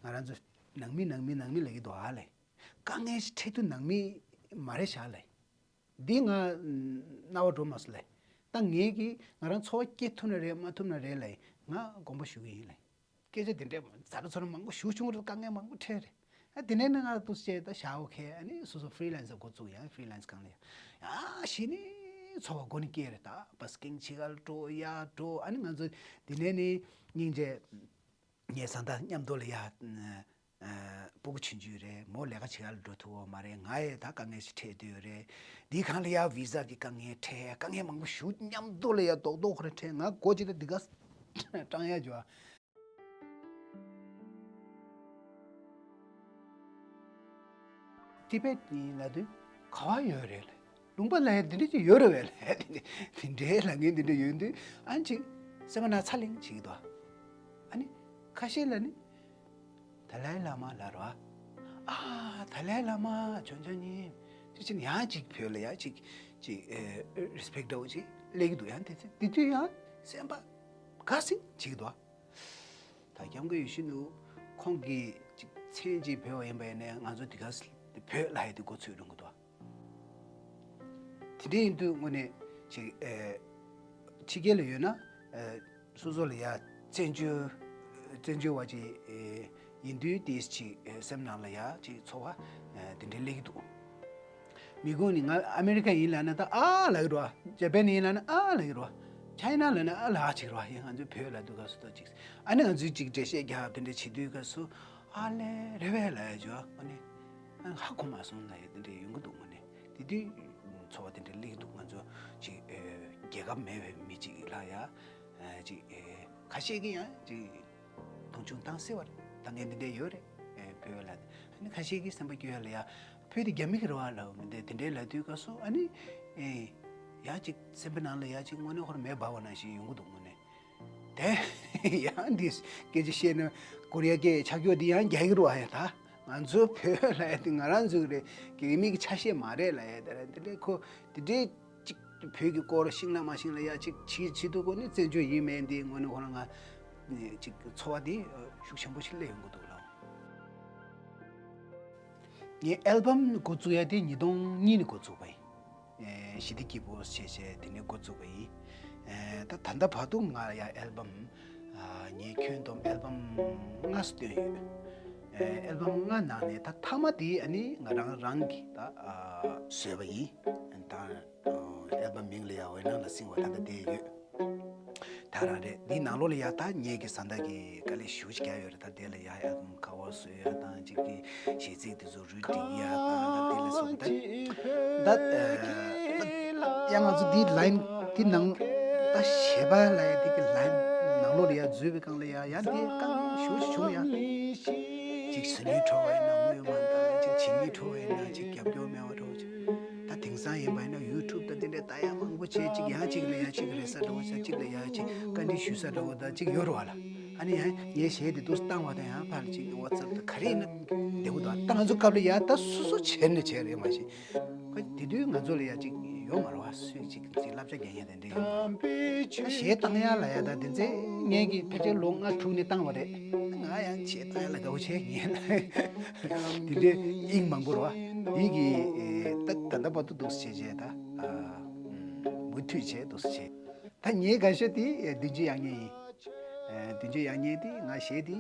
ང་རང་ཚོ་ནང་མི་ནང་མི་ནང་མི་ལབ་ཀྱི་འདུག་ཨ་ལབ། དཀའ་ངལ་ཞིག་འཕྲད་དུས་ནང་མི་མ་རེད་ཤག་ལབ། འདི་ང་རྣ་བ་འགྲོ་མ་སོང་ལེ། ད་ངས་ཀྱིས་ང་རང་འཚོ་བ་སྐྱེལ་ཐུབ་ན་རེད་མ་ཐུབ་ན་རེད་ལ་ང་དགོངས་པ་ཞུ་གི་ཡིན་ལེ། སྐད་ཆ་དེ་འདྲས་མ་ཛ་དྲག་ཚོར་མང་པོ་ཞུ་བྱུང་རེད། དཀའ་ངལ་མང་པོ་འཕྲད་རེད། ཨ་དེ་ནས་ནི་ང་ཏུས་བྱས་ད་ཞག་ཨོ་ཁེ་ཨ་ནི་སོ་སོ་ཧྥི་རི་ལན་སར་འགོ་བཙུགས། ཡང་ཧྥི་རི་ལན་སི་སྒང་ལ་ཡང་ཡང་ཞི་ནི་འཚོ་བ་སྒོ་ནས་སྐྱེལ་རེད། ད་བ་སི་ཀིང་བྱེད་ག་ལ་འགྲོ་ཡ་འགྲོ། ཨ་ནི་ང་ཚོ་དེ་ནས་ནི་སྙིང་རྗེ། ངའི་བཟའ་ཟླ་མཉམ་དུ་ལ་ཡ། ཨ་སྤུ་གུ་ཆུང་ཆུང་རེད། མོ་ལས་ཀ་བྱེད་ག་ལ་འགྲོ་ཐུབ་ཡོད་མ་རེད། ང་ཡི་ད་དཀའ་ངལ་ཞིག་འཕྲད་བསྡད་ཡོད་རེད། འདི་སྒང་ལ་ཡ་བི་ཟ་གི་དཀའ་ངལ་འཕྲད། དཀའ་ངལ་མང་པོ་ཞུ་མཉམ་དུ་ལ་ཡ་རྡོག་རྡོག་ཁོ་རེ་འཕྲད། ང་སྒོ་ཅིག་ད་འདི་ག་སྤྲང་ཡ་འཇོ། ཏི་པེད་ནི་ལབ་དུས་ག་བ་ཡོད་རེད་ལ། ལུང་པ་ལ་ཡ་འདི་འདྲ་ཅིག་ཡོད་རེད་བས་ལ། དེ་འདྲའི་ལ་ངས་འདི་འདྲ་ཡོད་དུས་ཨ་ནི་ཅིག་སེམས་པ་ནང་ཚ་ལེང་བྱེད་ཀྱི་འདུག་ཨ་ནི་ཁ་ཤས་ལ་ནི་ད་ལའི་བླ་མ་ལབ་རོ། ཨ་ད་ལའི་བླ་མ་བྱོན་བྱོན་ཉིན་དེ་ཕྱིན་ཡང་ཅིག་བོད་ལ་ཡ་ཅིག་ཅིག་རེ་སི་པེག་འདྲ་བོ་ཅིག་སླེབས་ཀྱི་འདུག་ཡང་དེ་དེ་དུས་ཡང་སེམས་པ་དགའ་སེང་བྱེད་ཀྱི་འདུག་ད་སྐྱབས་མགོན་ཡིད་བཞིན་ནོར་བུ་ཁོང་གིས་ཅིག་མཚན་ཅིག་བོས་པ་ཡིན་པ་ཡིན་ནའི་ང་ཚོ་འདི་ག་བོད་ལ་ཡ་དེ་འགོ་ཚུགས་རུང་གི་འདུག་དེ་འདྲ་ཡིན་དུས་དངོས་གནས་ཅིག་ཨེ་ཕྱི་རྒྱལ་ལ་ཡོད་ན་ཨེ་སོ་སོ་ལ་ཡ་བཙན་བྱོལ་བཙན་བྱོལ་བ་ཅིག་ཨེ་ཡིན་དུས་དེ་ཅིག་ཨེ་སེམས་ནང་ལ་ཡ་ཅིག་ཚོར་བ་ཨེ་དེ་འདྲ་སླེབས་ཀྱི་འདུག་མི་ཁུངས་ནི་ང་ཨ་མེ་རི་ཀ་ཡིན་ལབ་ན་ད་ཨ་ལབ་ཀྱི་རེད་བ། ཇ་པན་ཡིན་ལབ་ན་ཨ་ལབ་ཀྱི་རེད་བ། ཅའི་ན་ལབ་ན་ཨ་ལབ་ཅིག་རེད་བ། ཡིན་ང་ཚོའི་བོད་ལ་འདུག་ག་སུ་ཏོ་ཅིག་ཨ་ནི་ང་ཚོའི་ཅིག་འགྲེལ་བཤད་རྒྱག་དེ་འདྲ་བྱེད་དུས་ག་སུ་ཨ་ལེ་རེད་བས་ལབ་ཡ་ཅོ་ཨ་ནི་ཧ་གོ་མ་སོང་ལབ་ཡ་དེ་འདྲ་ཡོང་གི་འདུག་དངོས་གནས་དེ་དུས་ཚོར་བ་དེ་འདྲ་སླེབས་ཀྱི་འདུག་ང་ཚོ་ཅིག་རྒྱལ་ཁབ་མེད་པའི་མི་ཅིག་ལ་ཡ་ཅིག་ཁ་ཤས་ཀྱིས་ཡང་ཅིག་མཐོང་ཆུང་བཏང་སྲིད་པ་རེད། ད་ངས་འདི་འདྲ་ཡོད་རེད། ཨེ་བོད་ལ་ཨ་ནི་ཁ་ཤས་ཀྱིས་སེམས་པ་སྐྱོ་ཡ་ལ་ཡ་བོད་དེ་རྒྱ་མི་གི་རེད་བ་ལབ་མི་འདི་དེ་འདྲའི་ལབ་དུས་སྐབས་སུ་ཨ་ནི་ཨེ་ཡ་ཅིག་སེམས་པའི་ནང་ལ་ཡ་ཅིག་དངོས་གནས་ཁོར་མེ་འབར་བ་ནང་བཞིན་ཡོང་གི་འདུག་དངོས་གནས་དེ་ཡང་འདི་སྐད་ཆ་བཤད་ན་ཀོ་རི་ཡ་སྐད་ཆ་སྐྱོ་འདི་ཡང་རྒྱག་གི་རེད་བ། ཡ་ད་ང་ཚོ་བོད་ལ་ཡ་དེ་ང་རང་ཚོ་གི་རེད། རྒྱ་མི་གི་ཆ་ཤས་མ་རེད་ལབ་ཡ་དེ་རེད། དེ་འདྲའི་ཁོ་དེ་འདྲའི་ཅིག་བོད་ཀྱི་སྐོར་ཤིང་ལ་མ་ཤིང་ལ་ཡ་ཅིག་ཕྱིའི་ཕྱི་དུ་ཁོ་ནི་བཙན་བྱོལ་ཡིན་མེད་འདི་དངོས་གནས་ཁོ་རང་ང་ཅིག་ཚོར་བ་འདི་ཤུགས་ཆེན་པོ་ཞིག་སླེབས་ཡོང་གི་འདུག་ལ། ངའི་ཨལ་བམ་འགོ་བཙུགས་ཡ་དེ་ཉིས་སྟོང་གཉིས་ནས་འགོ་བཙུགས་པ་ཡིན། ཞི་བདེ་སྐྱིད་པོ་བྱས་བྱས་དེ་ནས་འགོ་བཙུགས་པ་ཡིན། ད་ད་ལྟ་བར་དུ་ང་ཡ་ཨལ་བམ་ངའི་ཁྱོན་བསྡོམས་ཨལ་བམ་ལྔ་བཏོན་ཡོད། ཨལ་བམ་ལྔ་ནང་ནས་ད་མཐའ་མ་དེ་ཨ་ནི་ང་རང་རང་གིས་ད་བཟོས་པ་ཡིན། ད་ཨལ་བམ་མིང་ལ་ཡ་འོད་སྣང་ལ་བསྲིངས་པ་ད་ལྟ་བསྡད་ཡོད། ད་རང་རེད། འདིའི་ནང་ལོགས་ལ་ཡ་ད་ངེད་ཀྱི་བཟའ་ཟླ་གིས་དཀའ་ལས་ཞེ་པོ་ཅིག་བརྒྱབ་ཡོད་རེད། ད་དེ་ལ་ཡ་ཨལ་བམ་ཁ་བར་བཟོ་ཡ་དང་ཅིག་གི་གཞས་ཚིག་དེ་ཚོ་རུ་སྒྲིག་ཡ་དང་ད་དེ་ལ་སོགས་ད་ད་ཡ་ང་ཚོ་འདིའི་ལའིན་འདི་ནང་ད་གཞས་པ་ལ་ཡ་འདི་གི་ལའིན་ནང་ལོགས་ལ་ཡ་འཛུལ་བའི་སྒང་ལ་ཡ་ཡ་འདི་དཀའ་ངལ་ཞེ་པོ་ཅིག་བྱུང་ཡ། ཅིག་བཟོ་སྣེ་འཕྲོ་བ་ཡིན་ན་དངུལ་མ་འདང་། ཅིག་བྱེད་སྣེ་འཕྲོ་བ་ཡིན་ན་ཅིག་རྒྱབ་སྐྱོར་མེད་པ་འདྲ་བོ་ཅིག་ད་དེང་སང་ཡིན་པ་ཡིན་ན་ཡུ་ཊུབ་དང་དེ་འདྲའི་ལྟ་ཡ་མང་པོ་བྱས། ཅིག་ཡང་ཅིག་ལ་ཡ་ཅིག་རེ་ས་འདྲ་བོ་ཟེར། ཅིག་ལ་ཡ་ཅིག་བཀའ་འདྲི་ཞུ་ས་འདྲ་བོ་དང་ཅིག་ཡོད་རེད་བ་ལ། ཨ་ནི་ཡང་ངའི་གཞས་དེ་འདུག་བཏང་བ་དང་ཡང་ཕར་ཅིག་ཝ་ཊི་སེབ་དང་ག་རེ་ཡིན་ན་བདེ་པོ་འདུག་ད་ང་ཚོ་སྐབས་ལ་ཡ་ད་སོ་སོ་བྱས་ནས་བྱས་རེད་མ་གཞི། ཁོ་དེ་དུས་ང་ཚོ་ལ་ཡ་ཅིག་ཡོད་མ་རེད་བ། སུས་ཅིག་ཅིག་བསླབ་བྱ་རྒྱག་མཁན་དེ་འདྲ་ཡོད་མ་རེད། ད་གཞས་བཏང་ཡ་ལ་ཡ་ད་དེ་ཚེ་ངས་ཀྱི་ཕལ་ཆེར་ལོ་ལྔ་དྲུག་ནས་བཏང་བ་རེད། ང་ཡང་གཞས་བཏང་ཡ་ལ་དགའ་པོ་བྱས་ངས་ལ་དེ་འདྲའི་དབྱིངས་མང་པོ་རེད་བ། ཡིད་ཀྱི་ད་ད་ལྟ་བར་དུ་འདུག་སེ་བྱས་བྱས་ད་མུ་མཐུད་བྱས་འདུག་སེ་བྱས། ད་ངའི་དགའ་ཤོས་དེ་བདུན་ཅུ་ཡག་ཉེས་ཡིན། བདུན་ཅུ་ཡག་ཉེས་དེ་ང་གཞས་དེ་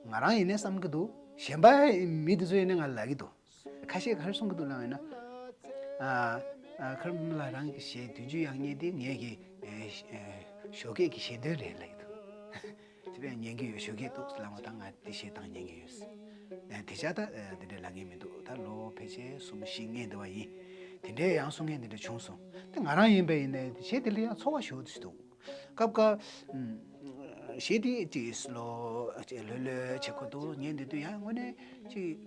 ང་རང་ཡིན་ནའི་བསམ་གྱི་འདུག་གཞན་པ་མི་དེ་ཚོ་ཡིན་ནའི་ང་ལབ་ཀྱི་འདུག་ཁ་ཤས་ག་རེ་གསུང་གི་འདུག་ལབ་ཡིན་ན། ཨ་ཨ་ཁར་མི་ལ་རང་གི་གཞས་བདུན་ཅུ་ཡག་ཉེས་དེ་ངེད་ཀྱི་ཨེ་ཨེ་ཞོགས་ཀས་ཀྱི་གཞས་འདོན་རེད་ལབ་ཀྱི་འདུག་དེ་བས་ཉན་གྱི་ཡོད། ཞོགས་ཀས་འདུག་ལབ་མ་ད་ང་དེ་གཞས་བཏང་ཉན་གྱི་ཡོད། ཨེ་དེ་ཆ་ད་ཨེ་དེ་འདྲས་ལབ་མཁན་མི་འདུག་ད་ལོ་ཕལ་ཆེར་གསུམ་བཞི་སྔོན་དེ་བ་ཡིན། དེ་འདྲས་ཡང་གསུང་མཁན་དེ་འདྲས་བྱུང་སོང་། ད་ང་རང་ཡིན་པ་ཡིན་ནའི་གཞས་དེ་ལ་ཡང་ཚོར་བ་ཞེ་པོ་ཅིག་འདུག་སྐབས་སྐབས་ཨམ་གཞས་དེ་ཅིག་སི་ལོ་ཅིག་ལྷོད་ལྷོད་བྱེད་ཁོ་འདུག་ཉན་དུས་དུས་ཡང་དངོས་གནས་ཅིག་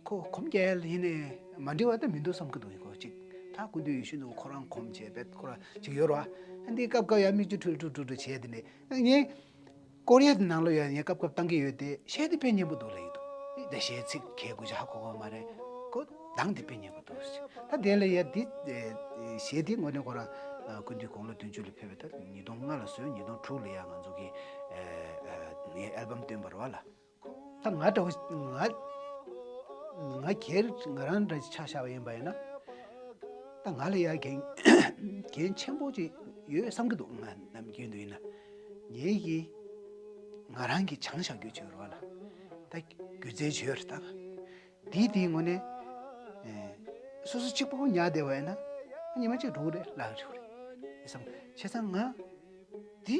ཁོ་གོམས་རྒྱག་ཡ་ཡིན་ནའི་མ་འགྲིག་པ་ད་མི་འདུག་བསམ་གྱི་འདུག་ཡིན་ཁོ་ཅིག་ད་སྐུ་མདུན་ཡིད་བཞིན་ནོར་བུ་ཁོ་རང་གོམས་བྱས་པས་ཁོ་རང་ཅིག་ཡོད་རེད་བ། འདི་སྐབས་སྐབས་ཡང་མིག་ཆུ་འཁྲུལ་འཁྲུལ་འཁྲུལ་འཁྲུལ་བྱས་དེ་ནས་ངས་ཀོ་རི་ཡ་དེ་ནང་ལོགས་ཡང་ངས་སྐབས་སྐབས་བཏང་གི་ཡོད་དེ་གཞས་དེ་དཔེ་སྙན་པོ་འདུག་ལབ་ཡི་འདུག་ད་གཞས་ཚིག་གས་དགོས་ཆ་ཧ་གོ་གོ་མ་རེད། ཁོ་གདངས་དེ་དཔེ་སྙན་པོ་འདུག་ད་དེ་ལ་ཡ་འདི་གཞས་དེ་དངོས་གནས་ཁོ་རང་སྐུ་མདུན་དགུང་ལོ་བདུན་ཅུ་ལ་ཕེབས་པའི་ད་ཉིས་སྟོང་ལྔ་ལ་བཟོས། ཉིས་སྟོང་དྲུག་ལ་ཡ་ང་ཚོ་གི་ངའི་ཨལ་བམ་བཏོན་པ་རེད་བ་ལ། ད་ང་འདྲ་བོ་ང་ ང་སྒེར་ང་རང་འདྲ་ཆ་བཞག་པ་ཡིན་པ་ཡིན་ན། ད་ང་ལ་ཡ་འགན་འགན་ཆེན་པོ་ཅིག་ཡོད་བསམ་གྱི་འདུག་ང་ནམ་རྒྱུན་དུ་ཡིན་ན། ངེད་ཀྱིས་ང་རང་གི་བྱང་བཞག་རྒྱུ་ཅིག་ཡོད་རེད་བ་ལ། ད་སྒྱུ་རྩལ་ཅིག་ཡོད་རེད་ད། དེའི་དེའི་ངོས་ནས། ཨེ། སོ་སོ་གཅིག་པུ་ཉར་བསྡད་པ་ཡིན་ན། ཉི་མ་གཅིག་འགྲོ་གི་རེད་ལབ་ཀྱི་རེད་བསམ། བྱས་ཙང་ང་འདི་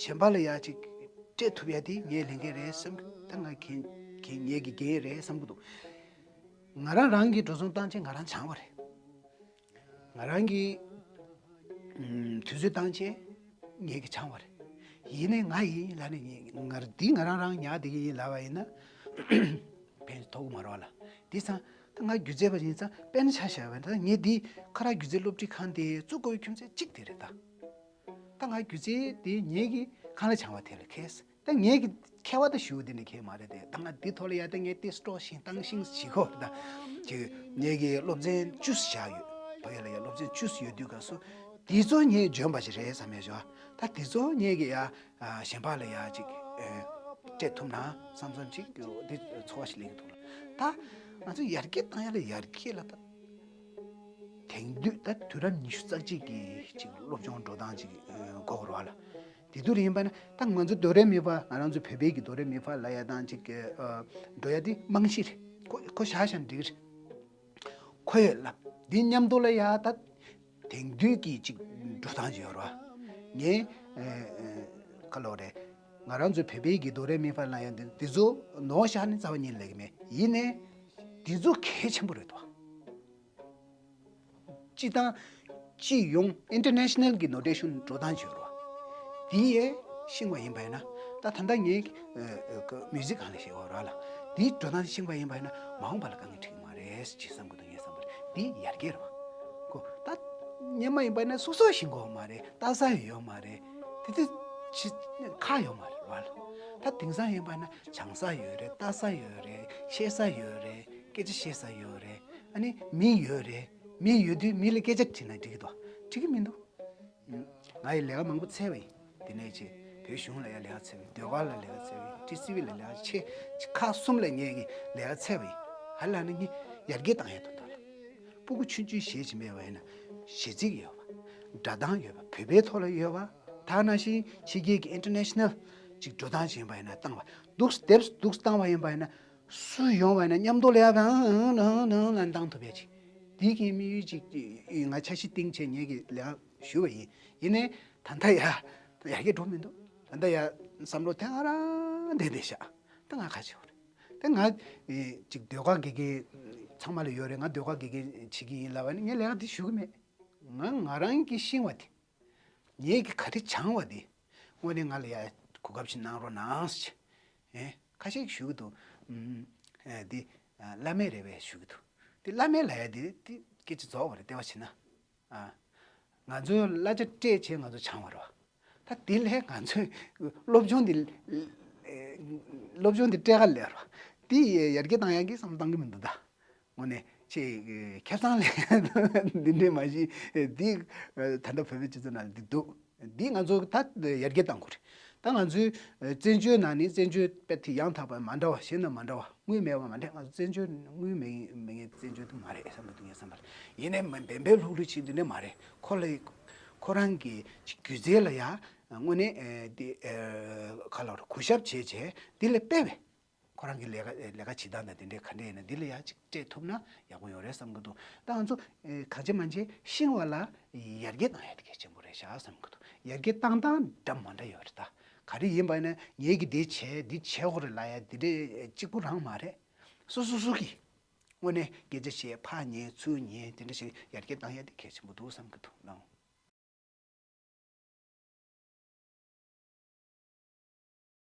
གཞན་པ་ལ་ཡ་ཅིག་སྤྲད་ཐུབ་ཡ་དེ་ངའི་ལས་འགན་རེད་བསམ་གི། ད་ང་གན་གན་ངེད་ཀྱི་འགན་རེད་བསམ་གི་འདུག་ང་རང་རང་གི་འགྲོ་སོང་བཏང་ཆེད་ང་རང་བྱང་བ་རེད། ང་རང་གི་ཨུམ། དུས་ཚོད་བཏང་ཆེད་ངེད་ཀྱི་བྱང་བ་རེད། ཡིན་ནའི་ང་ཡིན་ལབ་ནས་ངས་ང་འདི་ང་རང་རང་ཉར་བསྡད་ཀྱི་ཡིན་ལབ་པ་ཡིན་ན། ཕན་ཐོགས་ཀྱི་མ་རེད་བ་ལ། དེ་ཙང་ད་ང་སྒྱུ་རྩལ་པ་ཡིན་ཙང་དཔེར་ན་ཆ་བཞག་པ་ཡིན་ན། ད་ངས་འདི་ཁ་རག་སྒྱུ་རྩལ་སློབ་ཁྲིད་ཁང་དེ་བཙུགས་དགོས་པའི་རྒྱུ་མཚན་གཅིག་དེ་རེད་ད། ད་ང་སྒྱུ་རྩལ་དེ་ངེད་ཀྱི་ཁ་ལ་བྱང་བ་དེ་ལ་མཁས། ད་ངེད་ཀྱི་མཁས་པ་ད་ཞུ་དེ་ནས་མཁས་མ་རེད་དེ། ད་ང་འདི་ཐོག་ལ་ཡ་ད་ངས་དེ་སྤྲོ་ཤིང་བཏང་ཤིང་བྱེད་ཀྱི་ཡོད་རེད་ད། ཅིག་ངེད་ཀྱི་སློབ་ཚན་བཅུ་བཞག་ཡོད། བོད་ཡིག་ལ་ཡ་སློབ་ཚན་བཅུ་ཡོད་དུས་སྐབས་སུ་དེ་ཚོ་ངས་འཇོན་པ་ཞིག་རེད་བསམ་ཡ་ཞོ། ད་དེ་ཚོ་ངེད་ཀྱི་ཡ་གཞན་པ་ལ་ཡ་ཅིག་སྤྲད་ཐུབ་ན་བསམ་བསམ་ཅིག་དེ་ཚོར་བ་ཞིག་སླེབས་ཀྱི་འདུག་ད་ང་ཚོ་ཡར་རྒྱས་བཏང་ཡ་ལ་ཡར་རྒྱས་ལ་ད། དེང་དུས་ད་དུས་རབས་ཉི་ཤུ་རྩ་གཅིག་གི་ཅིག་སློབ་སྦྱོང་འགྲོ་སྟངས་ཅིག་དགོས་རེད་བ་ལ། དེ་དུས་ཡིན་པ་ན་ད་ང་ཚོ་དོ་རེ་མི་ཕ། ང་རང་ཚོ་བོད་པའི་གི་དོ་རེ་མི་ཕ་ལབ་ཡ་དང་ཅིག་འགྲོ་ཡ་དེ་རྨང་གཞི་རེད། ཁོ་ཁོ་བཞག་བཞག་འགྲིག་རེད། ཁོ་ཡོད་ལབ་འདི་མཉམ་དུ་ལ་ཡ་ད་དེང་དུས་ཀྱི་ཅིག་འགྲོ་སྟངས་ཅིག་ཡོད་རེད་བ། ངས་ག་ལབ་རེད། ང་རང་ཚོ་བོད་པའི་གི་དོ་རེ་མི་ཕ་ལབ་ཡ་འདི་འདི་ཚོ་ནོར་བཞག་ནས་རྩ་བ་ཉིད་ལས་ཀྱི་མེད། ཡིན་ནའི་འདི་ཚོ་གལ་ཆེན་པོ་རེད་དོ། སྤྱི་དང་སྤྱི་ཡོངས་ཨིན་ཊར་ནེ་ཤ་ནལ་གྱི་ནོ་ཊེ་ཤན་འགྲོ་སྟངས་བྱོས་རོགས། དེ་ཡས་ཤེས་པ་ཡིན་པ་ཡིན་ན། ད་ད་ལྟ་ངས་མིའུ་ཟིག་སྒང་ལ་བཤད་པ་ར་ལ། དེའི་འགྲོ་སྟངས་ཤེས་པ་ཡིན་པ་ཡིན་ན་མ་འོངས་པ་ལ་དཀའ་ངལ་འཕྲད་ཀྱི་མ་རེད་ཅེས་བསམ་གྱི་འདུག་ངས་བསམ་པར་འདི་ཡར་རྒྱས་རེད་བ། ཁོ་ད་སྔོན་མ་ཡིན་པ་ཡིན་ན་སོ་སོ་ཤེས་དགོས་མ་རེད། ལྟ་ས་ཡོད་མ་རེད། དེ་དེ་ཆི་ཁ་ཡོད་མ་རེད་བ་ལ། ད་དེང་སང་ཡིན་པ་ན་སྦྱང་ས་ཡོད་རེད། ལྟ་ས་ཡོད་རེད། ཤེས་ས་ཡོད་རེད། སྐད་ཆ་བཤད་ས་ཡོད་རེད། ཨ་ནི་མི་ཡོད་རེད། མི་ཡོད་དུས་མི་ལ་སྐད་ཆ་དྲིས་ན་འགྲིག་གི་འདུག་འགྲིག་གི་མི་འདུག་ང་ཡི་ལས་ཀ་མང་པོ་འཚོལ་བ་ཡིན། དེ་ནས་ཆེ་བོད་གཞུང་ལ་ཡང་ལས་ཀ་འཚོལ་བ་ཡིན། ཟློས་གར་ལ་ལས་ཀ་འཚོལ་བ་ཡིན། ཊི་སི་ཝི་ལ་ལས་ཀ་ཆེ་ཁག་གསུམ་ལ་ངས་ཀྱི་ལས་ཀ་འཚོལ་བ་ཡིན། ཧ་ལ་ནི་ངས་ཡར་རྒྱས་བཏང་ཡས་དོན་དག་ལ། སྤུ་གུ་ཆུང་ཆུང་གཞས་ཅིག་མེད་པ་ཡིན་ན་གཞས་ཚིག་ཡོད་པ། སྒྲ་གདངས་ཡོད་པ། བོད་པའི་ཐོག་ལ་ཡོད་པ། ད་ནང་བཞིན་ཕྱི་རྒྱལ་གྱི་ཨིན་ཊར་ནེ་ཤ་ནལ་ཅིག་འགྲོ་སྟངས་ཅིག་ཡིན་པ་ཡིན་ན་བཏང་བ་འདུག་སྟེབས་འདུག་བཏང་བ་ཡིན་པ་ཡིན་ན། སུ་ཡོང་བ་ཡིན་ན་མཉམ་དུ་ལས་ཡག་ཨང་ཨང་ཨང་ཨང་ལ་བཏང་ཐུབ་ཡ་ཅིག་དེའི་གི་དམིགས་ཡུལ་ཅིག་ང་འཆར་གཞི་བཏིང་བྱས་ངེད་ཀྱི་ལས་ཀ་ཞུས་པ་ཡིན། ཡིན་ནའི་ད་ལྟ་ཡ་ཡར་རྒྱས་འགྲོ་མི་འདུག་ད་ལྟ་ཡ་བསམ་བློ་དེ་ང་རང་བསྡད་བསྡད་ཤག་ད་ང་ཁ་ཆེ་བ་རེད། ད་ང་ཅིག་ཟློས་གར་དགེ་རྒན་ཚང་མ་ལ་ཡོད་རེད། ང་ཟློས་གར་དགེ་རྒན་བྱེད་ཀྱི་ཡིན་ལབ་པ་ནི་ངས་ལས་ཀ་དེ་ཞུ་གི་མེད། ང་ང་རང་གི་ཤེས་པ་དེ། ངེད་ཀྱི་ག་རེ་སྦྱངས་པ་དེ་དངོས་གནས་ང་ལ་ཡ་གོ་སྐབས་ཤིག་གནང་རོགས་གནང་ཟེར། ཨེ་ཁ་ཤས་ཞུ་གི་འདུག་ཨུམ། ཨེ་འདི་ཨ་བླ་མེད་རེད་པས་ཞུ་གི་འདུག་དེ་བླ་མེད་ལབ་ཡ་དེ་དེ་སྐད་ཆ་རྫོགས་པ་རེད། བལྟས་པ་བྱས་ན། ཨ་ང་ཚོའི་གླ་ཆ་སྤྲད་བྱས་ང་ཚོ་སྦྱངས་པ་རེད་བ། ད་དེ་ལས་ང་ཚོའི་སློབ་སྦྱོང་འདི་ཨེ་སློབ་སྦྱོང་འདི་སྤྲད་ག་ལས་རེད་བ། དེ་ཡར་རྒྱས་བཏང་ཡ་གི་བསམ་བཏང་གི་མི་འདུག་ད། དངོས་གནས་ཆེས་ཁེ་བཟང་ལས་འདི་འདྲས་མ་གཞི་འདི་ད་ལྟ་བོད་པའི་སྤྱི་ཚོགས་ནང་འདི་འདུག་འདི་ང་ཚོ་ད་ཡར་རྒྱས་གཏང་དགོས་རེད། ད་ང་ཚོའི་བཙན་བྱོལ་ནང་ནས་བཙན་བྱོལ་དཔེ་དེ་ཡང་དག་པ་མ་འདྲ་བ་གཞན་དང་མ་འདྲ་བ་དངུལ་མེད་པ་མ་འདྲ། ང་ཚོ་བཙན་བྱོལ་དངུལ་མེད་མེད་མཁན་བཙན་བྱོལ་དུ་མ་རེད་བསམ་གྱི་འདུག་ངའི་བསམ་པར། ཡིན་ནའི་མ་བན་བོན་ལྷུག་ལྷུག་ཅིག་འདི་འདྲས་མ་རེད། ཁོ་ལ་ཁོ་རང་གི་སྒྱུ་རྩལ་ལ་ཡ་དངོས་གནས་འདི་ག་ལ་གུས་ཞབས་བྱས་བྱས་འདི་ལ་དཔེ་བས། ཁོ་རང་གི་ལས་ཀ་ལས་ཀ་བྱེད་སྟངས་དང་དེ་འདྲའི་ག་འདྲ་ཡིན་ན་འདི་ལ་ཡ་གཅིག་སྤྲད་ཐུབ་ན་ཡག་པོ་ཡོད་རེད་བསམ་གི་འདུག་ད་ང་ཚོ་གང་བྱེད་མ་བྱེད་ཤེས་པ་ལ་ཡར་རྒྱས་གཏང་ཡ་དེ་གལ་ཆེན་པོ་རེད་ཤག་བསམ་གི་འདུག་ཡར་རྒྱས་བཏང་སྟངས་འདྲ་མ་འདྲ་ཡོད་རེད། ད་ག་རེ་ཡིན་པ་ཡིན་ན་ངེད་ཀྱིས་འདི་བྱས་འདི་བྱས་དགོས་རེད་ལབ་ཡ་འདི་འདྲ་གཅིག་པུ་རང་མ་རེད། སོ་སོ་སོ་གིས་དངོས་གནས་སྐད་ཆ་བཤད་ཕར་ཉན་ཚུར་ཉན་དེ་འདྲ་ཞིག་ཡར་རྒྱས་བཏང་ཡ་དེ་གལ་ཆེན་པོ་འདུག་བསམ་གི་འདུག་ལགས།